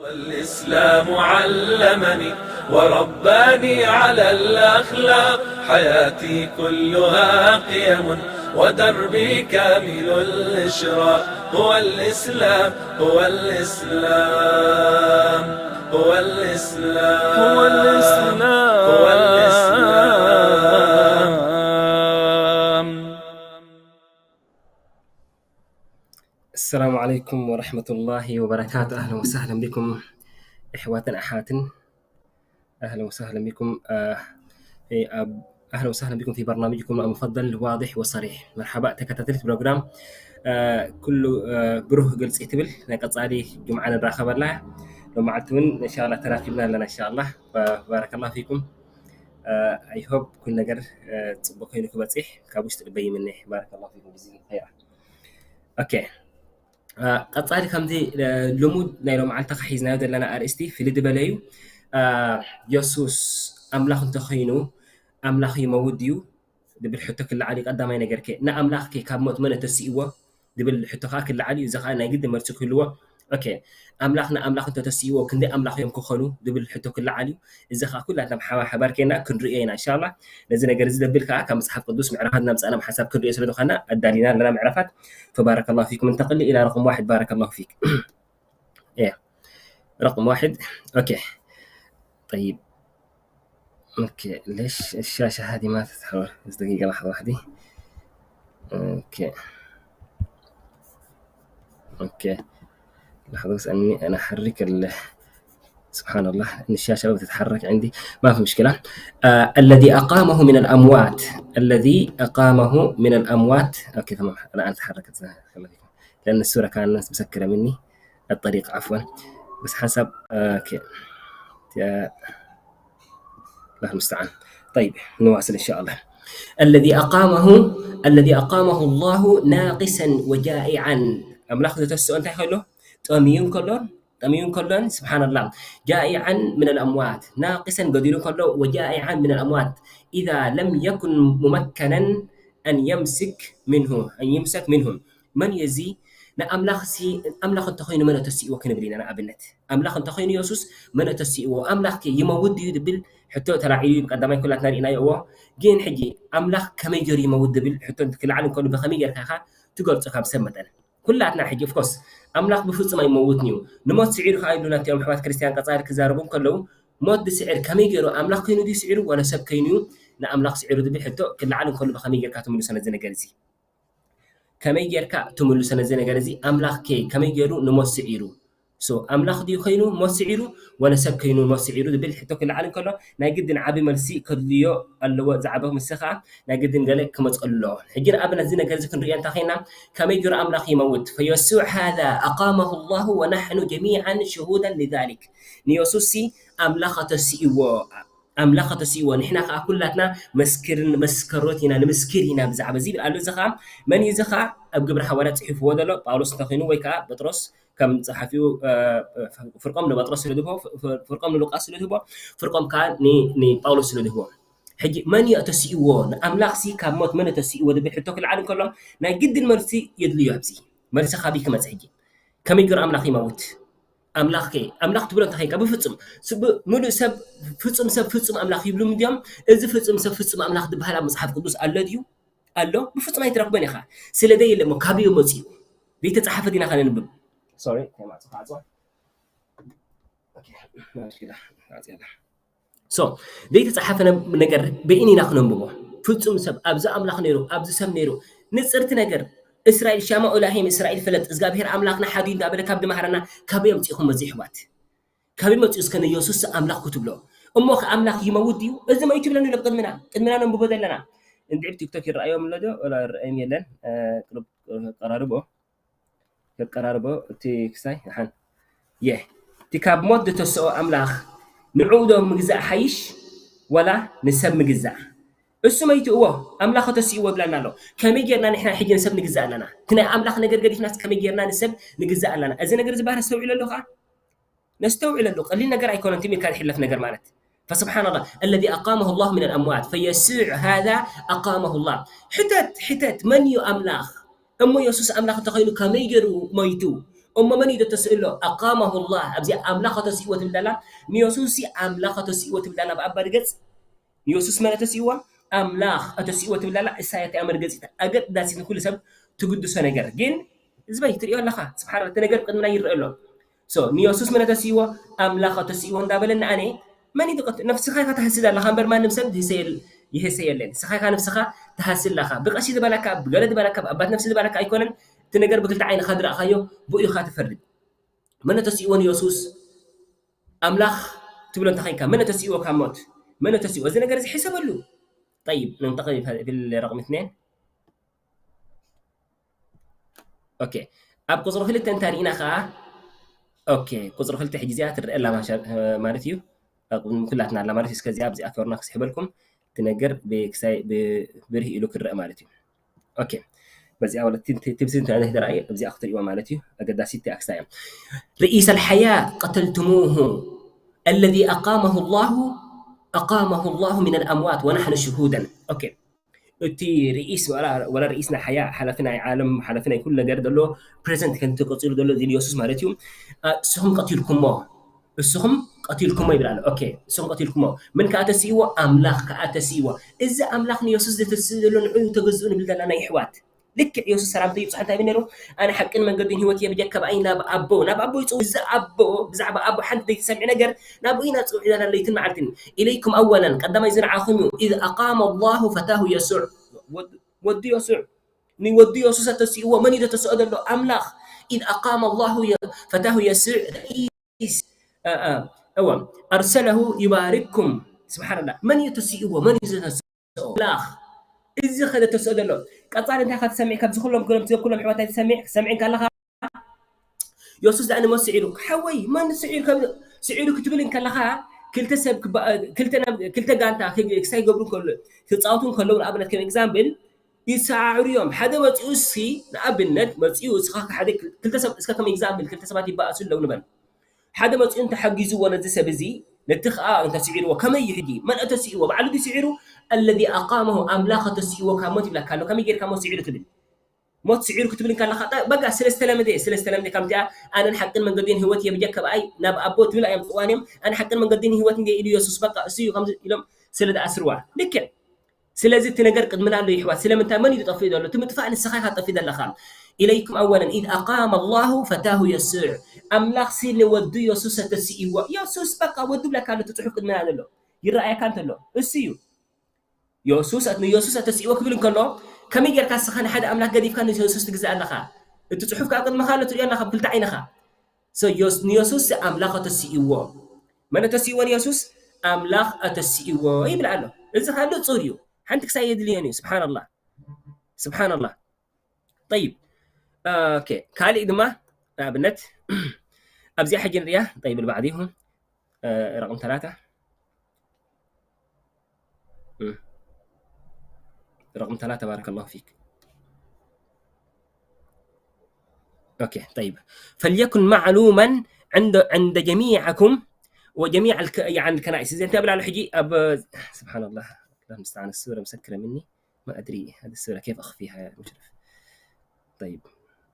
والإسلام علمني ورباني على الأخلاق. حياتي كلها قيم ودربي كامل الإشراق. هو الإسلام، هو الإسلام، هو الإسلام، هو الإسلام، هو الإسلام. السلام عليكم ورحمة الله وبركاته. أهلًا وسهلًا بكم إخواتنا أحاتن. أهلًا وسهلًا بكم. آه، إيه، أب-، أهلًا وسهلًا بكم في برنامجكم المفضل واضح وصريح. مرحبا ተከታተልቲ ፕሮግራም፣ آه، ኩሉ، آه፣ ብሩህ ግልፂ ትብል ናይ ቀፃሊ ጅምዓ ንራኸበላ። ሎማዓልቲ እውን إن شاء الله ተራኺብና ኣለና إن شاء الله። فبارك الله فيكم. آه، I hope ኩሉ ነገር፣ آه፣ ፅቡቅ ኮይኑ ክበፅሕ ካብ ውሽጢ ልበይ ይምነ። بارك الله فيكم جزيل الخير. ኦኬ። አ፣ ቀጻሊ ከምዚ፣ አ፣ ልሙድ ናይ ሎምዓልቲ ሒዝናዮ ዘለና ኣርእስቲ ፍልይ ዝበለ እዩ። አ፣ የሱስ ኣምላኽ እንተኾይኑ፣ ኣምላኽ ይመውት ድዩ? ዝብል ሕቶ ክለዓል እዩ ቀዳማይ ነገር። ከ ንኣምላኽ ከ ካብ ሞት መን ኣተሲእዎ? ዝብል ሕቶ ከኣ ክለዓል እዩ። እዚ ከኣ ናይ ግድን መልሲ ክህልዎ። ኦኬ፣ ኣምላኽ ንኣምላኽ እንተተሲእዎ ክንደይ ኣምላኽ እዮም ክኾኑ? ዝብል ሕቶ ክለዓል እዩ። እዚ ከኣ ኩላትና ብሓባር ሓባር ኬንና ክንርእዮ ኢና። ኢንሻላህ ነዚ ነገር እዚ ዘብል ከኣ ካብ መጽሓፍ ቅዱስ ምዕራፋት እናምጻእና ብሓንሳብ ክንርእዮ ስለ ዝኾንና ኣዳሊና ኣለና ምዕራፋት። ፈባረከላሁ ፊኩም። እንተቕሊ ኢላ ረቕም ዋሕድ ባረከላሁ ፊክ። እየ። ረቕም ዋሕድ። ኦኬ። ጠይብ። ኦኬ። ليش الشاشة هذه ما تتحرك؟ بس دقيقة، لحظة واحدة. ኦኬ. ኦኬ. لحظة بس أني أنا أحرك ال-، سبحان الله، إن الشاشة بتتحرك عندي. ما في مشكلة. آه، الذي أقامه من الأموات. الذي أقامه من الأموات. أوكي، تمام. الآن تحركت. خليكم. لأن الصورة كانت مسكرة مني. الطريق، عفوًا. بس حسب، آه، أوكي. يا الله المستعان. طيب، نواصل إن شاء الله. الذي أقامه، الذي أقامه الله ناقصا وجائعا. ኣምላኽ ዝተስኦ እንታይ ከሎ? ጠምዩ እንከሎ፣ ጠምዩ እንከሎን፣ ስብሓንላህ፣ جائعا من الأموات، ناقصا ገዲሉ እንከሎ፣ وجائعا من الأموات، إذا لم يكن ممكنا أن يمسك منه، أن يمسك منه. መን እዩ እዚ? ንኣምላኽሲ፣ ኣምላኽ እንተኾይኑ መን ኣተሲእዎ ክንብል ኢና። ንኣብነት፣ ኣምላኽ እንተኾይኑ የሱስ መን ኣተሲእዎ? ኣምላኽ ከ ይመውት ድዩ ዝብል ሕቶ ተላዒሉ እዩ። ብቀዳማይ ኩላትና ርኢናዮ። እዎ፣ ግን ሕጂ ኣምላኽ ከመይ ገይሩ ይመውት ዝብል ሕቶ ክለዓል እንከሎ ብኸመይ ጌርካ ኢኻ ትገልጾ ካብ ሰብ መጠን? ኩላትና ሕጂ፣ of course፣ ኣምላኽ ብፍጹም ኣይመውትን እዩ። ንሞት ስዒሩ ከኣ ይብሉና እቲኦም ኣሕዋት ክርስትያን ቀጻሊ ክዛረቡ እንከለዉ፣ ሞት ዝስዕር ከመይ ገይሩ? ኣምላኽ ኮይኑ ድዩ ስዒሩ ዋላ ሰብ ኮይኑ እዩ ንኣምላኽ ስዒሩ ዝብል ሕቶ ክለዓል እንከሎ ብኸመይ ጌርካ ትምልሶ ነዚ ነገር እዚ? ከመይ ጌርካ ትምልሶ ነዚ ነገር እዚ? ኣምላኽ ከ ከመይ ገይሩ ንሞት ስዒሩ? So፣ ኣምላኽ ድዩ ኮይኑ ሞት ስዒሩ ዋላ ሰብ ኮይኑ ሞት ስዒሩ ዝብል ሕቶ ክለዓል እንከሎ፣ ናይ ግድን ዓቢ መልሲ ከድልዮ ኣለዎ። ዝዓቢ መልሲ ከኣ ናይ ግድን ገለ ክመጽእ ኣለዎ። ሕጂ ንኣብነት እዚ ነገር እዚ ክንርእዮ እንተ ኸይና፣ ከመይ ገይሩ ኣምላኽ ይመውት? فيسوع هذا أقامه الله ونحن جميعا شهودا لذلك። ንየሱስሲ ኣምላኽ ኣተሲእዎ፣ ኣምላኽ ኣተሲእዎ፣ ንሕና ከኣ ኩላትና መስክርን፣ መስከሮት ኢና፣ ንምስክር ኢና ብዛዕባ እዚ ይብል ኣሎ። እዚ ኸኣ መን እዩ? እዚ ኸኣ ኣብ ግብሪ ሃዋርያት ጽሒፍዎ ዘሎ ጳውሎስ እንተኾይኑ ወይ ከኣ ጴጥሮስ ከም ጸሓፊኡ፣ እ፣ ፍርቆም ንጴጥሮስ ስለ ዝህቦ፣ ፍ-፣ ፍ-፣ ፍርቆም ንሉቃስ ስለ ዝህቦ፣ ፍርቆም ከኣ ን-፣ ንጳውሎስ ስለ ዝህቦ። ሕጂ መን እዩ ኣተሲእዎ? ንኣምላኽሲ ካብ ሞት መን ኣተሲእዎ ዝብል ሕቶ ክልዓል እንከሎ፣ ናይ ግድን መልሲ የድልዮ ኣብዚ። መልሲ ካበይ ክመጽእ ሕጂ? ከመይ ገይሩ ኣምላኽ ይመውት? ኣምላኽ ከ-፣ ኣምላኽ ትብሎ እንተ ኸይንካ ብፍጹም ስብ-፣ ምሉእ ሰብ፣ ፍጹም ሰብ፣ ፍጹም ኣምላኽ ይብሉ እንድዮም። እዚ ፍጹም ሰብ፣ ፍጹም ኣምላኽ ዝበሃል ኣብ መጽሓፍ ቅዱስ ኣሎ ድዩ? ኣሎ? ብፍጹም ኣይትረኽቦን ኢኻ። ስለ ዘየለ እሞ ካበይ መጺኡ? ዘይተጻሓፈ ዲና ኸነንብብ? ሶሪ፣ እንታይ ማዕጾ ክዓጽዋ? ኦኬ፣ ማሽኪላ፣ ዓጽያ ኣላ። ሶ፣ ዘይተጻሓፈ ነ-፣ ነገር በይን ኢና ክነንብቦ። ፍጹም ሰብ፣ ኣብዚ ኣምላኽ ነይሩ፣ ኣብዚ ሰብ ነይሩ። ንጽርቲ ነገር፣ እስራኤል ሻማ ኡላሂም እስራኤል ፍለጥ እዝጋብሄር ኣምላኽና ሓዲ እንዳበለ ካብ ድማሃረና ካበይ ኣምፂእኹም እዚ ኣሕዋት? ካበይ መፂኡ እስከ ንየሱስ ኣምላኽ ክትብሎ? እሞ ከ ኣምላኽ ይመውት ድዩ? እዚ መይቱ ብለኒ ሎ ቅድምና ቅድምና ነንብቦ ዘለና እንድዒ ቲክቶክ ይረኣዮም ኣሎ ዶ ወላ ይረኣዮም የለን። ቅርብ ቀራርቦ የቀራርቦ እቲ ክሳይ ሓን የ እቲ ካብ ሞት ዝተስኦ ኣምላኽ ንዕኡ ዶ ምግዛእ ሓይሽ ወላ ንሰብ ምግዛእ? እሱ መይቱ እዎ ኣምላኽ ተስእዎ ይብለና ኣሎ። ከመይ ጌርና ንሕና ሕጂ ንሰብ ንግዛእ ኣለና? እቲ ናይ ኣምላኽ ነገር ገዲፍናስ ከመይ ጌርና ንሰብ ንግዛእ ኣለና? እዚ ነገር ዝበሃል ኣስተውዕለሉ ከኣ ነስተውዕለሉ። ቀሊል ነገር ኣይኮነን ትም ኢልካ ዝሕለፍ ነገር ማለት። فسبحان الله الذي أقامه الله من الأموات فيسوع هذا أقامه الله. ሕተት ሕተት መን እዩ ኣምላኽ? እሞ የሱስ ኣምላኽ እንተኾይኑ ከመይ ገይሩ ሞይቱ? እሞ መን እዩ ዘተስእሎ? أقامه الله። ኣብዚ ኣምላኽ ተስእዎ ትብል ዘላ ንየሱስ ኣምላኽ ተስእዎ ትብል ዘላ ብኣባ ገጽ ንየሱስ መን ኣተስእዎ? ኣምላኽ ኣተስእዎ ትብል ኣላ። እሳ እያ እቲኣ መርገጺት ኣገዳሲት ንኹሉ ሰብ ትግድሶ ነገር። ግን ህዝበይ ትርእዮ ኣለኻ። ስብሓን እቲ ነገር ቅድምና ይረአ ኣሎ። So ንየሱስ መን ኣተስእዎ? ኣምላኽ ኣተስእዎ እንዳበለና ኣነ መን እዩ ዝቐትል? ነፍስኻ ኢኻ ትሃስድ ኣለኻ እምበር ማንም ሰብ ዝህሰየል ይህሰ የለን። ንስኻ ኢኻ ነፍስኻ ትሃስድ ኣለኻ። ብቐሺ ዝበላካ፣ ብገለ ዝበላካ፣ ብኣባት ነፍሲ ዝበላካ ኣይኮነን። እቲ ነገር ብክልተ ዓይንኻ ዝረእኻዮ ብኡ ኢኻ ትፈርድ። መን ኣተስእዎ ንየሱስ? ኣምላኽ ትብሎ እንተ ኸይንካ መን ኣተስእዎ ካብ ሞት? መን ኣተስእዎ? እዚ ነገር እዚ ሕሰበሉ። ጠይብ ነንተቐ ፊል ረቕሚ ትኔን ኦኬ ኣብ ቁፅሪ ክልተ እንታይ ርኢና ከዓ ኦኬ ቁፅሪ ክልተ ሕጂ እዚኣ ትረአ ኣላ ማለት እዩ። ኩላትና ኣላ ማለት እዩ። እስከዚኣ ኣብዚኣ ኮርና ክስሕበልኩም እቲ ነገር ክሳይ ብርህ ኢሉ ክረአ ማለት እዩ። ኦኬ በዚኣ ወለቲ ትብሲ እንታይ ተራእየ ኣብዚኣ ክትርእይዋ ማለት እዩ። ኣገዳሲት እያ ክሳይ እያ። رئيس الحياة قتلتموه الذي أقامه الله أقامه الله من الأموات ونحن شهودا. ኦኬ እቲ ርኢስ ወላ ርኢስ ናይ ሓያ ሓላፊ ናይ ዓለም ሓላፊ ናይ ኩሉ ነገር ዘሎ ፕሬዘንት ከምቲ ቀፂሉ ዘሎ እዚ ኢየሱስ ማለት እዩ። ንስኹም ቀቲልኩሞ ንስኹም ቀቲልኩሞ ይብል ኣሎ። ኦኬ ንስኹም ቀቲልኩሞ ምን ከዓ ተስእዎ ኣምላኽ ከዓ ተስእዎ። እዚ ኣምላኽ ንየሱስ ዘተስእ ዘሎ ንዑ ተገዝኡ ንብል ዘለና ናይ ኣሕዋት ልክዕ የሱስ ሰላምታ ይብፅሖ እንታይ ነይሩ? ኣነ ሓቅን መንገድን ህይወት እየ ብጀካ ብኣይ ናብ ኣቦ ናብ ኣቦ ይፅው እዚ ኣቦ ብዛዕባ ኣቦ ሓንቲ ዘይትሰምዒ ነገር ናብኡ ኢና ፅውዒ ዘለና ለይትን መዓልትን። إليكم أولا ቀዳማይ እዚ ንዓኹም እዩ። إذ أقام الله فتاه يسوع ወዲ የሱዕ ንወዲ የሱስ ኣተስእዎ መን እዩ ዘተስኦ ዘሎ ኣምላኽ إذ أقام الله فتاه يسوع رئيس እወ أرسله يبارككم ስብሓንላ መን እዩ ተስእዎ መን እዩ ዘተስኦ ኣምላኽ እዚ ከ ዘተስኦ ዘሎ ቀፃሊ እንታይ ካ ትሰምዕ ካብዚ ኩሎም ክሎም ትዘብ ኩሎም ሕዋት ኣይትሰምዕ ክሰምዕ ከለካ የሱስ ደኣ ንመን ስዒሩ ሓወይ መን ስዒሩ ስዒሩ ክትብል እንከለካ ክልተ ሰብ ክልተ ጋንታ ክሳይ ገብሩ ክፃወቱ ከለዉ ንኣብነት ከም ኤግዛምፕል ይሰዓዕሩ እዮም ሓደ መፂኡ ሲ ንኣብነት መፂኡ እስኻ ሓደ ክልተ ሰብ እስከ ከም ኤግዛምፕል ክልተ ሰባት ይበኣሱ ኣለዉ ንበል ሓደ መፂኡ እንተሓጊዝዎ ነዚ ሰብ እዚ ነቲ ከዓ እንተስዒርዎ ከመይ እዩ ሕጂ መን ተስዒርዎ ባዕሉ ድዩ ስዒሩ الذي أقامه ኣምላኽ ተስዒርዎ ካብ ሞት ይብለካ ኣሎ ከመይ ጌርካ ሞት ስዒሩ ትብል ሞት ስዒሩ ክትብል እንከለካ በቃ ስለ ዝተለመደ ስለ ዝተለመደ ከምዚኣ ኣነን ሓቅን መንገድን ህይወት እየ ብጀካ ብኣይ ናብ ኣቦ ትብል እዮም ፅዋን እዮም ኣነ ሓቅን መንገድን ህይወት እንደ ኢሉ የሱስ በቃ እሱ እዩ ከምዚ ኢሎም ስለ ዝኣስርዋ ልክዕ ስለዚ እቲ ነገር ቅድምና ኣሎ ይሕዋት ስለምንታይ መን እዩ ጠፍእ ዘሎ እቲ ምጥፋእ ንስኻ ኢኻ ጠፍእ ዘለኻ إليكم أولا إذ أقام الله فتاه يسوع ኣምላኽ ሲ ንወዱ የሱስ ተስእዎ የሱስ በቃ ወዱ ብለካ ኣሎ እቲ ፅሑፍ ቅድምና ዘሎ ይረኣየካ እንተሎ እሱ እዩ የሱስ ንየሱስ ኣተስእዎ ክብል እንከሎ ከመይ ጌርካ ንስኻ ንሓደ ኣምላኽ ገዲፍካ ንየሱስ ትግዛእ ኣለኻ እቲ ፅሑፍ ከዓ ቅድመኻ ኣሎ ትሪኦ ኣለኻ ብክልተ ዓይንኻ ንየሱስ ኣምላኽ ኣተስእዎ መን ኣተስእዎ ንየሱስ ኣምላኽ ኣተስእዎ ይብል ኣሎ እዚ ከዓ ንፁር እዩ ሓንቲ ክሳይ የድልዮን እዩ ስብሓንላ ስብሓንላ طيب ኦኬ ካልእ ድማ ንኣብነት ኣብዚኣ ሕጂ ንሪያ طيب البعض ይኹን رقم ثلاثة رقم ثلاثة بارك الله فيك أوكي طيب فليكن معلوما عند عند جميعكم وجميع الك... يعني الكنائس إذا أنت أبلع الحجي أب سبحان الله الله المستعان السورة مسكرة مني ما أدري هذه السورة كيف أخفيها يا مشرف طيب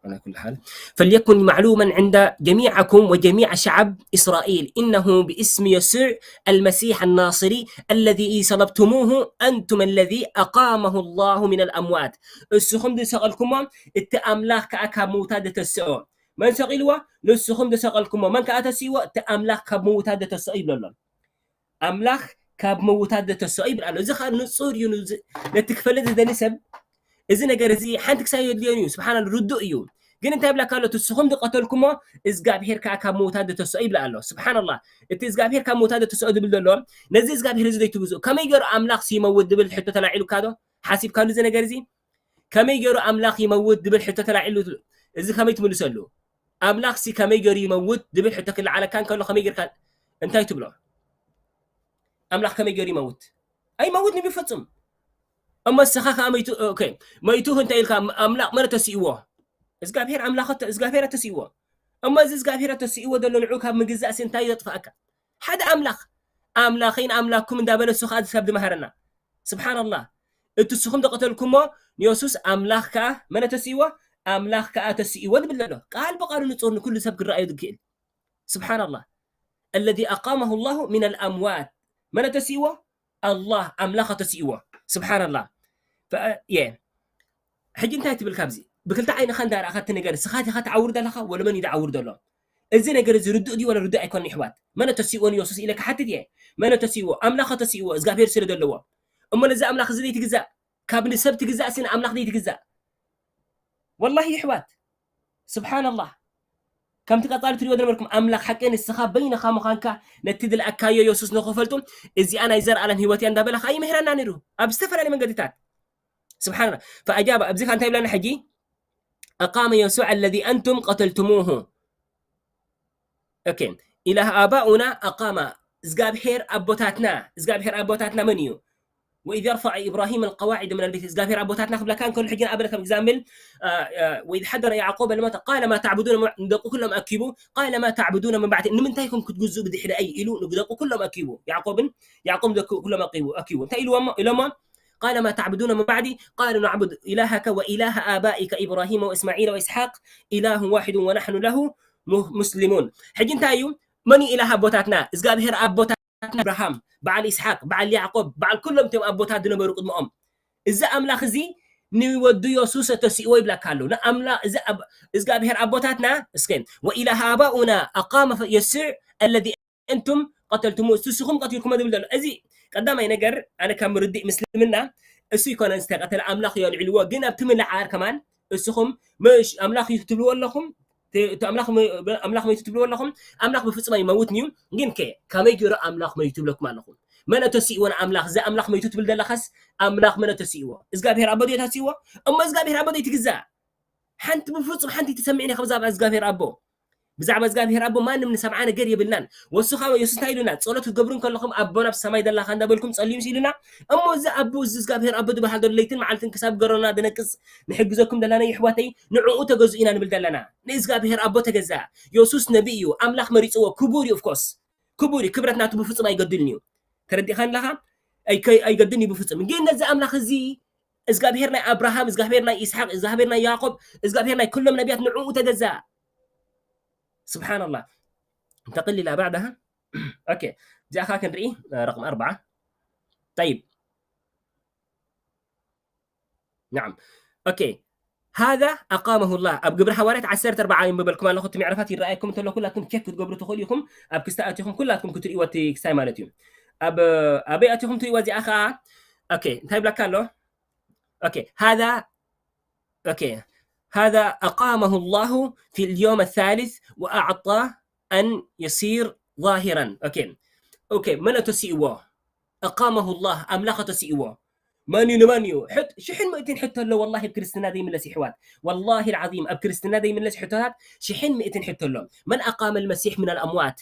على كل حال فليكن معلوما عند جميعكم وجميع شعب إسرائيل إنه باسم يسوع المسيح الناصري الذي صلبتموه أنتم الذي أقامه الله من الأموات السخم دي سقلكم التأملاك كأكا موتا دتسعو من سقلوا للسخم دي سقلكم من كأتا سيوا التأملاك كموتا دتسعو ኣምላኽ ካብ ምዉታት ዘተስኦ ይብል ኣሎ። እዚ ኸዓ ንጹር እዩ። ነቲ ክፈልጥ ዝደሊ ሰብ እዚ ነገር እዚ ሓንቲ ክሳብ የድልዮን እዩ። ስብሓን ርዱእ እዩ። ግን እንታይ ይብለካ ኣሎ? ንስኹም ዝቐተልኩሞ እግዚኣብሄር ከዓ ካብ ምውታት ዝተስኦ ይብላ ኣሎ። ስብሓንላህ። እቲ እግዚኣብሄር ካብ ምውታት ዝተስኦ ዝብል ዘሎ ነዚ እግዚኣብሄር እዚ ዘይትግዝኡ። ከመይ ገይሩ ኣምላኽ ይመውት ዝብል ሕቶ ተላዒሉካ ዶ? ሓሲብካሉ እዚ ነገር እዚ? ከመይ ገይሩ ኣምላኽ ይመውት ዝብል ሕቶ ተላዒሉ፣ እዚ ከመይ ትምልሰሉ? ኣምላኽሲ ከመይ ገይሩ ይመውት ዝብል ሕቶ ክለዓለካ እንከሎ ከመይ ጌርካ እንታይ ትብሎ? ኣምላኽ ከመይ ገይሩ ይመውት? ኣይመውትን ብፍጹም። እሞ ንስኻ ከኣ መይቱ፣ ኦኬ፣ መይቱ እንታይ ኢልካ? ኣምላኽ መን ተስእዎ? እግዚኣብሔር ኣምላኽ፣ እግዚኣብሔር ተስእዎ። እሞ እዚ እግዚኣብሔር ተስእዎ ዘሎ ንዑ ካብ ምግዛእሲ እንታይ ዘጥፍኣካ? ሓደ ኣምላኽ፣ ኣምላኸይን ኣምላኽኩም እንዳበለ እሱ ከኣ ሰብ ዝመሃረና። ስብሓንላህ። እቲ ንስኹም ዝቐተልኩሞ ንየሱስ ኣምላኽ ከኣ መን ተስእዎ? ኣምላኽ ከኣ ተስእዎ ዝብል ዘሎ። ቃል ብቃሉ ንጹር ንኩሉ ሰብ ክረኣዩ ዝክእል። ስብሓንላህ። الذي أقامه الله من الأموات መን ተስእዎ? ኣላህ ኣምላኽ ተስእዎ። ስብሓንላህ። ፈ-፣ የ-፣ ሕጂ እንታይ ትብል ካብዚ? ብክልተ ዓይንኻ እንዳረኣኻ እቲ ነገር ንስኻ ዲኻ ትዓውር ዘለኻ ወለ መን እዩ ዝዓውር ዘሎ? እዚ ነገር እዚ ርዱእ ድዩ ወለ ርዱእ ኣይኮነን ይሕዋት? መን ተስእዎ ንየሱስ ኢለ ክሓትት እየ። መን ተስእዎ? ኣምላኽ ተስእዎ፣ እግዚኣብሔር ስለ ዘለዎ። እሞ ነዚ ኣምላኽ እዚ ዘይትግዛእ፣ ካብ ንሰብ ትግዛእ ሲ ንኣምላኽ ዘይትግዛእ? ወላሂ ይሕዋት፣ ስብሓንላህ። ከምቲ ቀጻሊ ትሪእዎ ዝነበርኩም ኣምላኽ ሓቂ ንስኻ በይንኻ ምዃንካ ነቲ ዝለኣካዮ የሱስ ንኽፈልጡ እዚኣ ናይ ዘርኣለም ህይወት እያ እንዳበለ ኸዓ ይምህረና ነይሩ ኣብ ዝተፈላለዩ መንገድታት። ስብሓንላህ። ፈኣጃበ፣ ኣብዚ ኸዓ እንታይ ይብለና ሕጂ? أقام يسوع الذي أنتم قتلتموه. ኦኬ። إله آباؤنا أقام፣ እግዚኣብሔር ኣቦታትና፣ እግዚኣብሔር ኣቦታትና መን እዩ? وإذ يرفع إبراهيم القواعد من البيت، እግዚኣብሔር ኣቦታትና ክብለካ እንከሎ ሕጂ ንኣብነት ከም example፣ አ፣ አ፣ وإذ حضر يعقوب الموت قال ما تعبدون من-، ንደቁ ኩሎም ኣኪቡ قال ما تعبدون من بعدي، ንምንታይ ኢኹም ክትግዝኡ ብድሕረይ ኢሉ ንደቁ ኩሎም ኣኪቡ፣ ያዕቆብን፣ ያዕቆብ ንደቁ ኩሎም ኣኪቡ፣ ኣኪቡ እንታይ ኢልዎም ኢሎሞ? قال ما تعبدون من بعدي قالوا نعبد إلهك وإله آبائك إبراهيم وإسماعيل وإسحاق إله واحد ونحن له م-، مسلمون። ሕጂ እንታይ እዩ? መን እዩ ኢላህ ኣቦታትና? እግዚኣብሔር ኣቦታትና ኣብርሃም፣ በዓል ይስሓቅ፣ በዓል ያዕቆብ፣ በዓል ኩሎም እቶም ኣቦታት ዝነበሩ ቅድሚኦም። እዚ ኣምላኽ እዚ ንወዱ የሱስ ተስእዎ ይብለካ ኣሎ። ንኣምላ-፣ እዚ ኣብ-፣ እግዚኣብሔር ኣቦታትና፣ እስከ፣ وإله آباؤنا أقام يسوع الذي أنتم قتلتموه، እሱ ንስኹም ቀቲልኩሞ ዝብል ዘሎ። እዚ ቀዳማይ ነገር፣ ኣነ ካብ ምርድእ ምስልምና እሱ ይኮነን ዝተቀተለ፣ ኣምላኽ እዩ ኣልዒልዎ። ግን ኣብቲ ምልዓል ከማን እስኹም መሽ-፣ ኣምላኽ እዩ ትብልዎ ኣለኹም፣ እቲ ኣምላኽ መ-፣ ኣምላኽ መይቱ ትብልዎ ኣለኹም። ኣምላኽ ብፍጹም ኣይመውትን እዩ። ግን ከ ከመይ ገይሩ ኣምላኽ መይቱ ትብለኩም ኣለኹም? መን ተስእዎ ንኣምላኽ? እዚ ኣምላኽ መይቱ ትብል ዘለኻስ ኣምላኽ መን ተስእዎ? እግዚኣብሔር ኣቦ ድዩ ተስእዎ? እሞ እግዚኣብሔር ኣቦ ዘይትግዛእ? ሓንቲ ብፍጹም ሓንቲ ትሰምዕን ኢኻ ብዛዕባ እግዚኣብሔር ኣቦ። ብዛዕባ እግዚኣብሔር ኣቦ ማንም ንሰምዓ ነገር የብልናን። ወሱ ኸዓ የሱስ እንታይ ኢሉና? ጸሎት ክትገብሩ እንከለኹም ኣቦና ኣብ ሰማይ ዘለኻ እንዳበልኩም ጸልዩ ምስ ኢሉና። እሞ እዚ ኣቦ፣ እዚ እግዚኣብሔር ኣቦ ዝበሃል ዘሎ ለይትን መዓልትን ክሳብ ገሮና ደነቅጽ ንሕግዘኩም ዘለና የሕዋተይ፣ ንዕኡ ተገዝኡ ኢና ንብል ዘለና። ንእግዚኣብሔር ኣቦ ተገዛእ። የሱስ ነቢ እዩ፣ ኣምላኽ መሪጽዎ፣ ክቡር እዩ፣ of course። ክቡር እዩ፣ ክብረት ናቱ ብፍጹም ኣይገድልን እዩ። ተረዲእካ ኣለኻ? ኣይከ-፣ ኣይገድልን እዩ ብፍጹም። ግን ነዚ ኣምላኽ እዚ እግዚኣብሔር ናይ ኣብርሃም፣ እግዚኣብሔር ናይ ይስሓቅ፣ እግዚኣብሔር ናይ ያዕቆብ፣ እግዚኣብሔር ናይ ኩሎም ነቢያት ንዕኡ ተገዛእ። ስብሓንላህ። እንተቅል ኢላ ባዕዳሃ። ኦኬ፣ እዚኣ ኸዓ ክንርኢ፣ ረቅም ኣርባዓ። ጠይብ። ናዓም። ኦኬ። ሃዛ ኣቃመሁ ላህ። ኣብ ግብሪ ሃዋርያት ዓሰርተ ኣርባዓ ይንብበልኩም ኣለኹ። እቲ ምዕራፋት ይረኣየኩም እንተሎ ኩላትኩም ቸክ ክትገብሩ ትኽእሉ ኢኹም። ኣብ ክስታይ ኣቲኹም ኩላትኩም ክትርእይዎ እቲ ክስታይ ማለት እዩ። ኣብ፣ ኣበይ ኣቲኹም ትርእይዎ እዚኣ ኸዓ? ኦኬ፣ እንታይ ይብለካ ኣሎ? ኦኬ፣ ሃዛ ኦኬ። هذا أقامه الله في اليوم الثالث وأعطاه أن يصير ظاهرا. ኦኬ። ኦኬ፣ መን ተስእዎ? أقامه الله፣ ኣምላኽ ተስእዎ። መን እዩ ንመን እዩ? ሕት-፣ ሽሕን ምእትን ሕቶ ኣሎ ወላሂ ኣብ ክርስትና ዘይምለስ ይሕዋት። ወላሂ العظيم ኣብ ክርስትና ዘይምለስ ሕቶታት ሽሕን ምእትን ሕቶ ኣሎ። من أقام المسيح من الأموات؟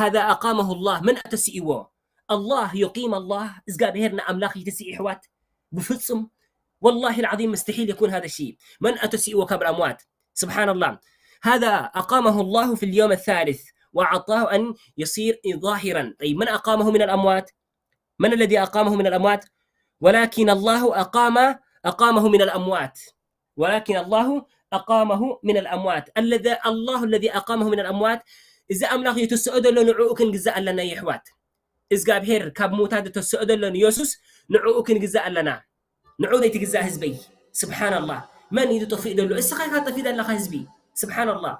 هذا أقامه الله، መን ተስእዎ? الله يقيم الله، እግዚኣብሔር ንኣምላኽ ይትስእ ይሕዋት? ብፍጹም። والله العظيم مستحيل يكون هذا الشيء. መን ኣተስእዎ ካብ الأموات؟ سبحان الله. هذا أقامه الله في اليوم الثالث وأعطاه أن يصير ظاهرا. طيب، من أقامه من الأموات؟ من الذي أقامه من الأموات؟ ولكن الله أقام، أقامه من الأموات. ولكن الله أقامه من الأموات. الذي، الله الذي أقامه من الأموات، እዚ ኣምላኽ የተስኦ ዘሎ ንዕኡ ክንግዛእ ኣለና የሕዋት። እግዚኣብሔር ካብ ምውታት ዝተስኦ ዘሎ ንየሱስ ንዕኡ ክንግዛእ ኣለና። ንዕኡ ዘይትግዛእ ህዝበይ። ስብሓንላህ። መን እዩ ጠፊእ ዘሎ? እስኻ ኢኻ ጠፊእ ዘለኻ ህዝቢ። ስብሓንላህ።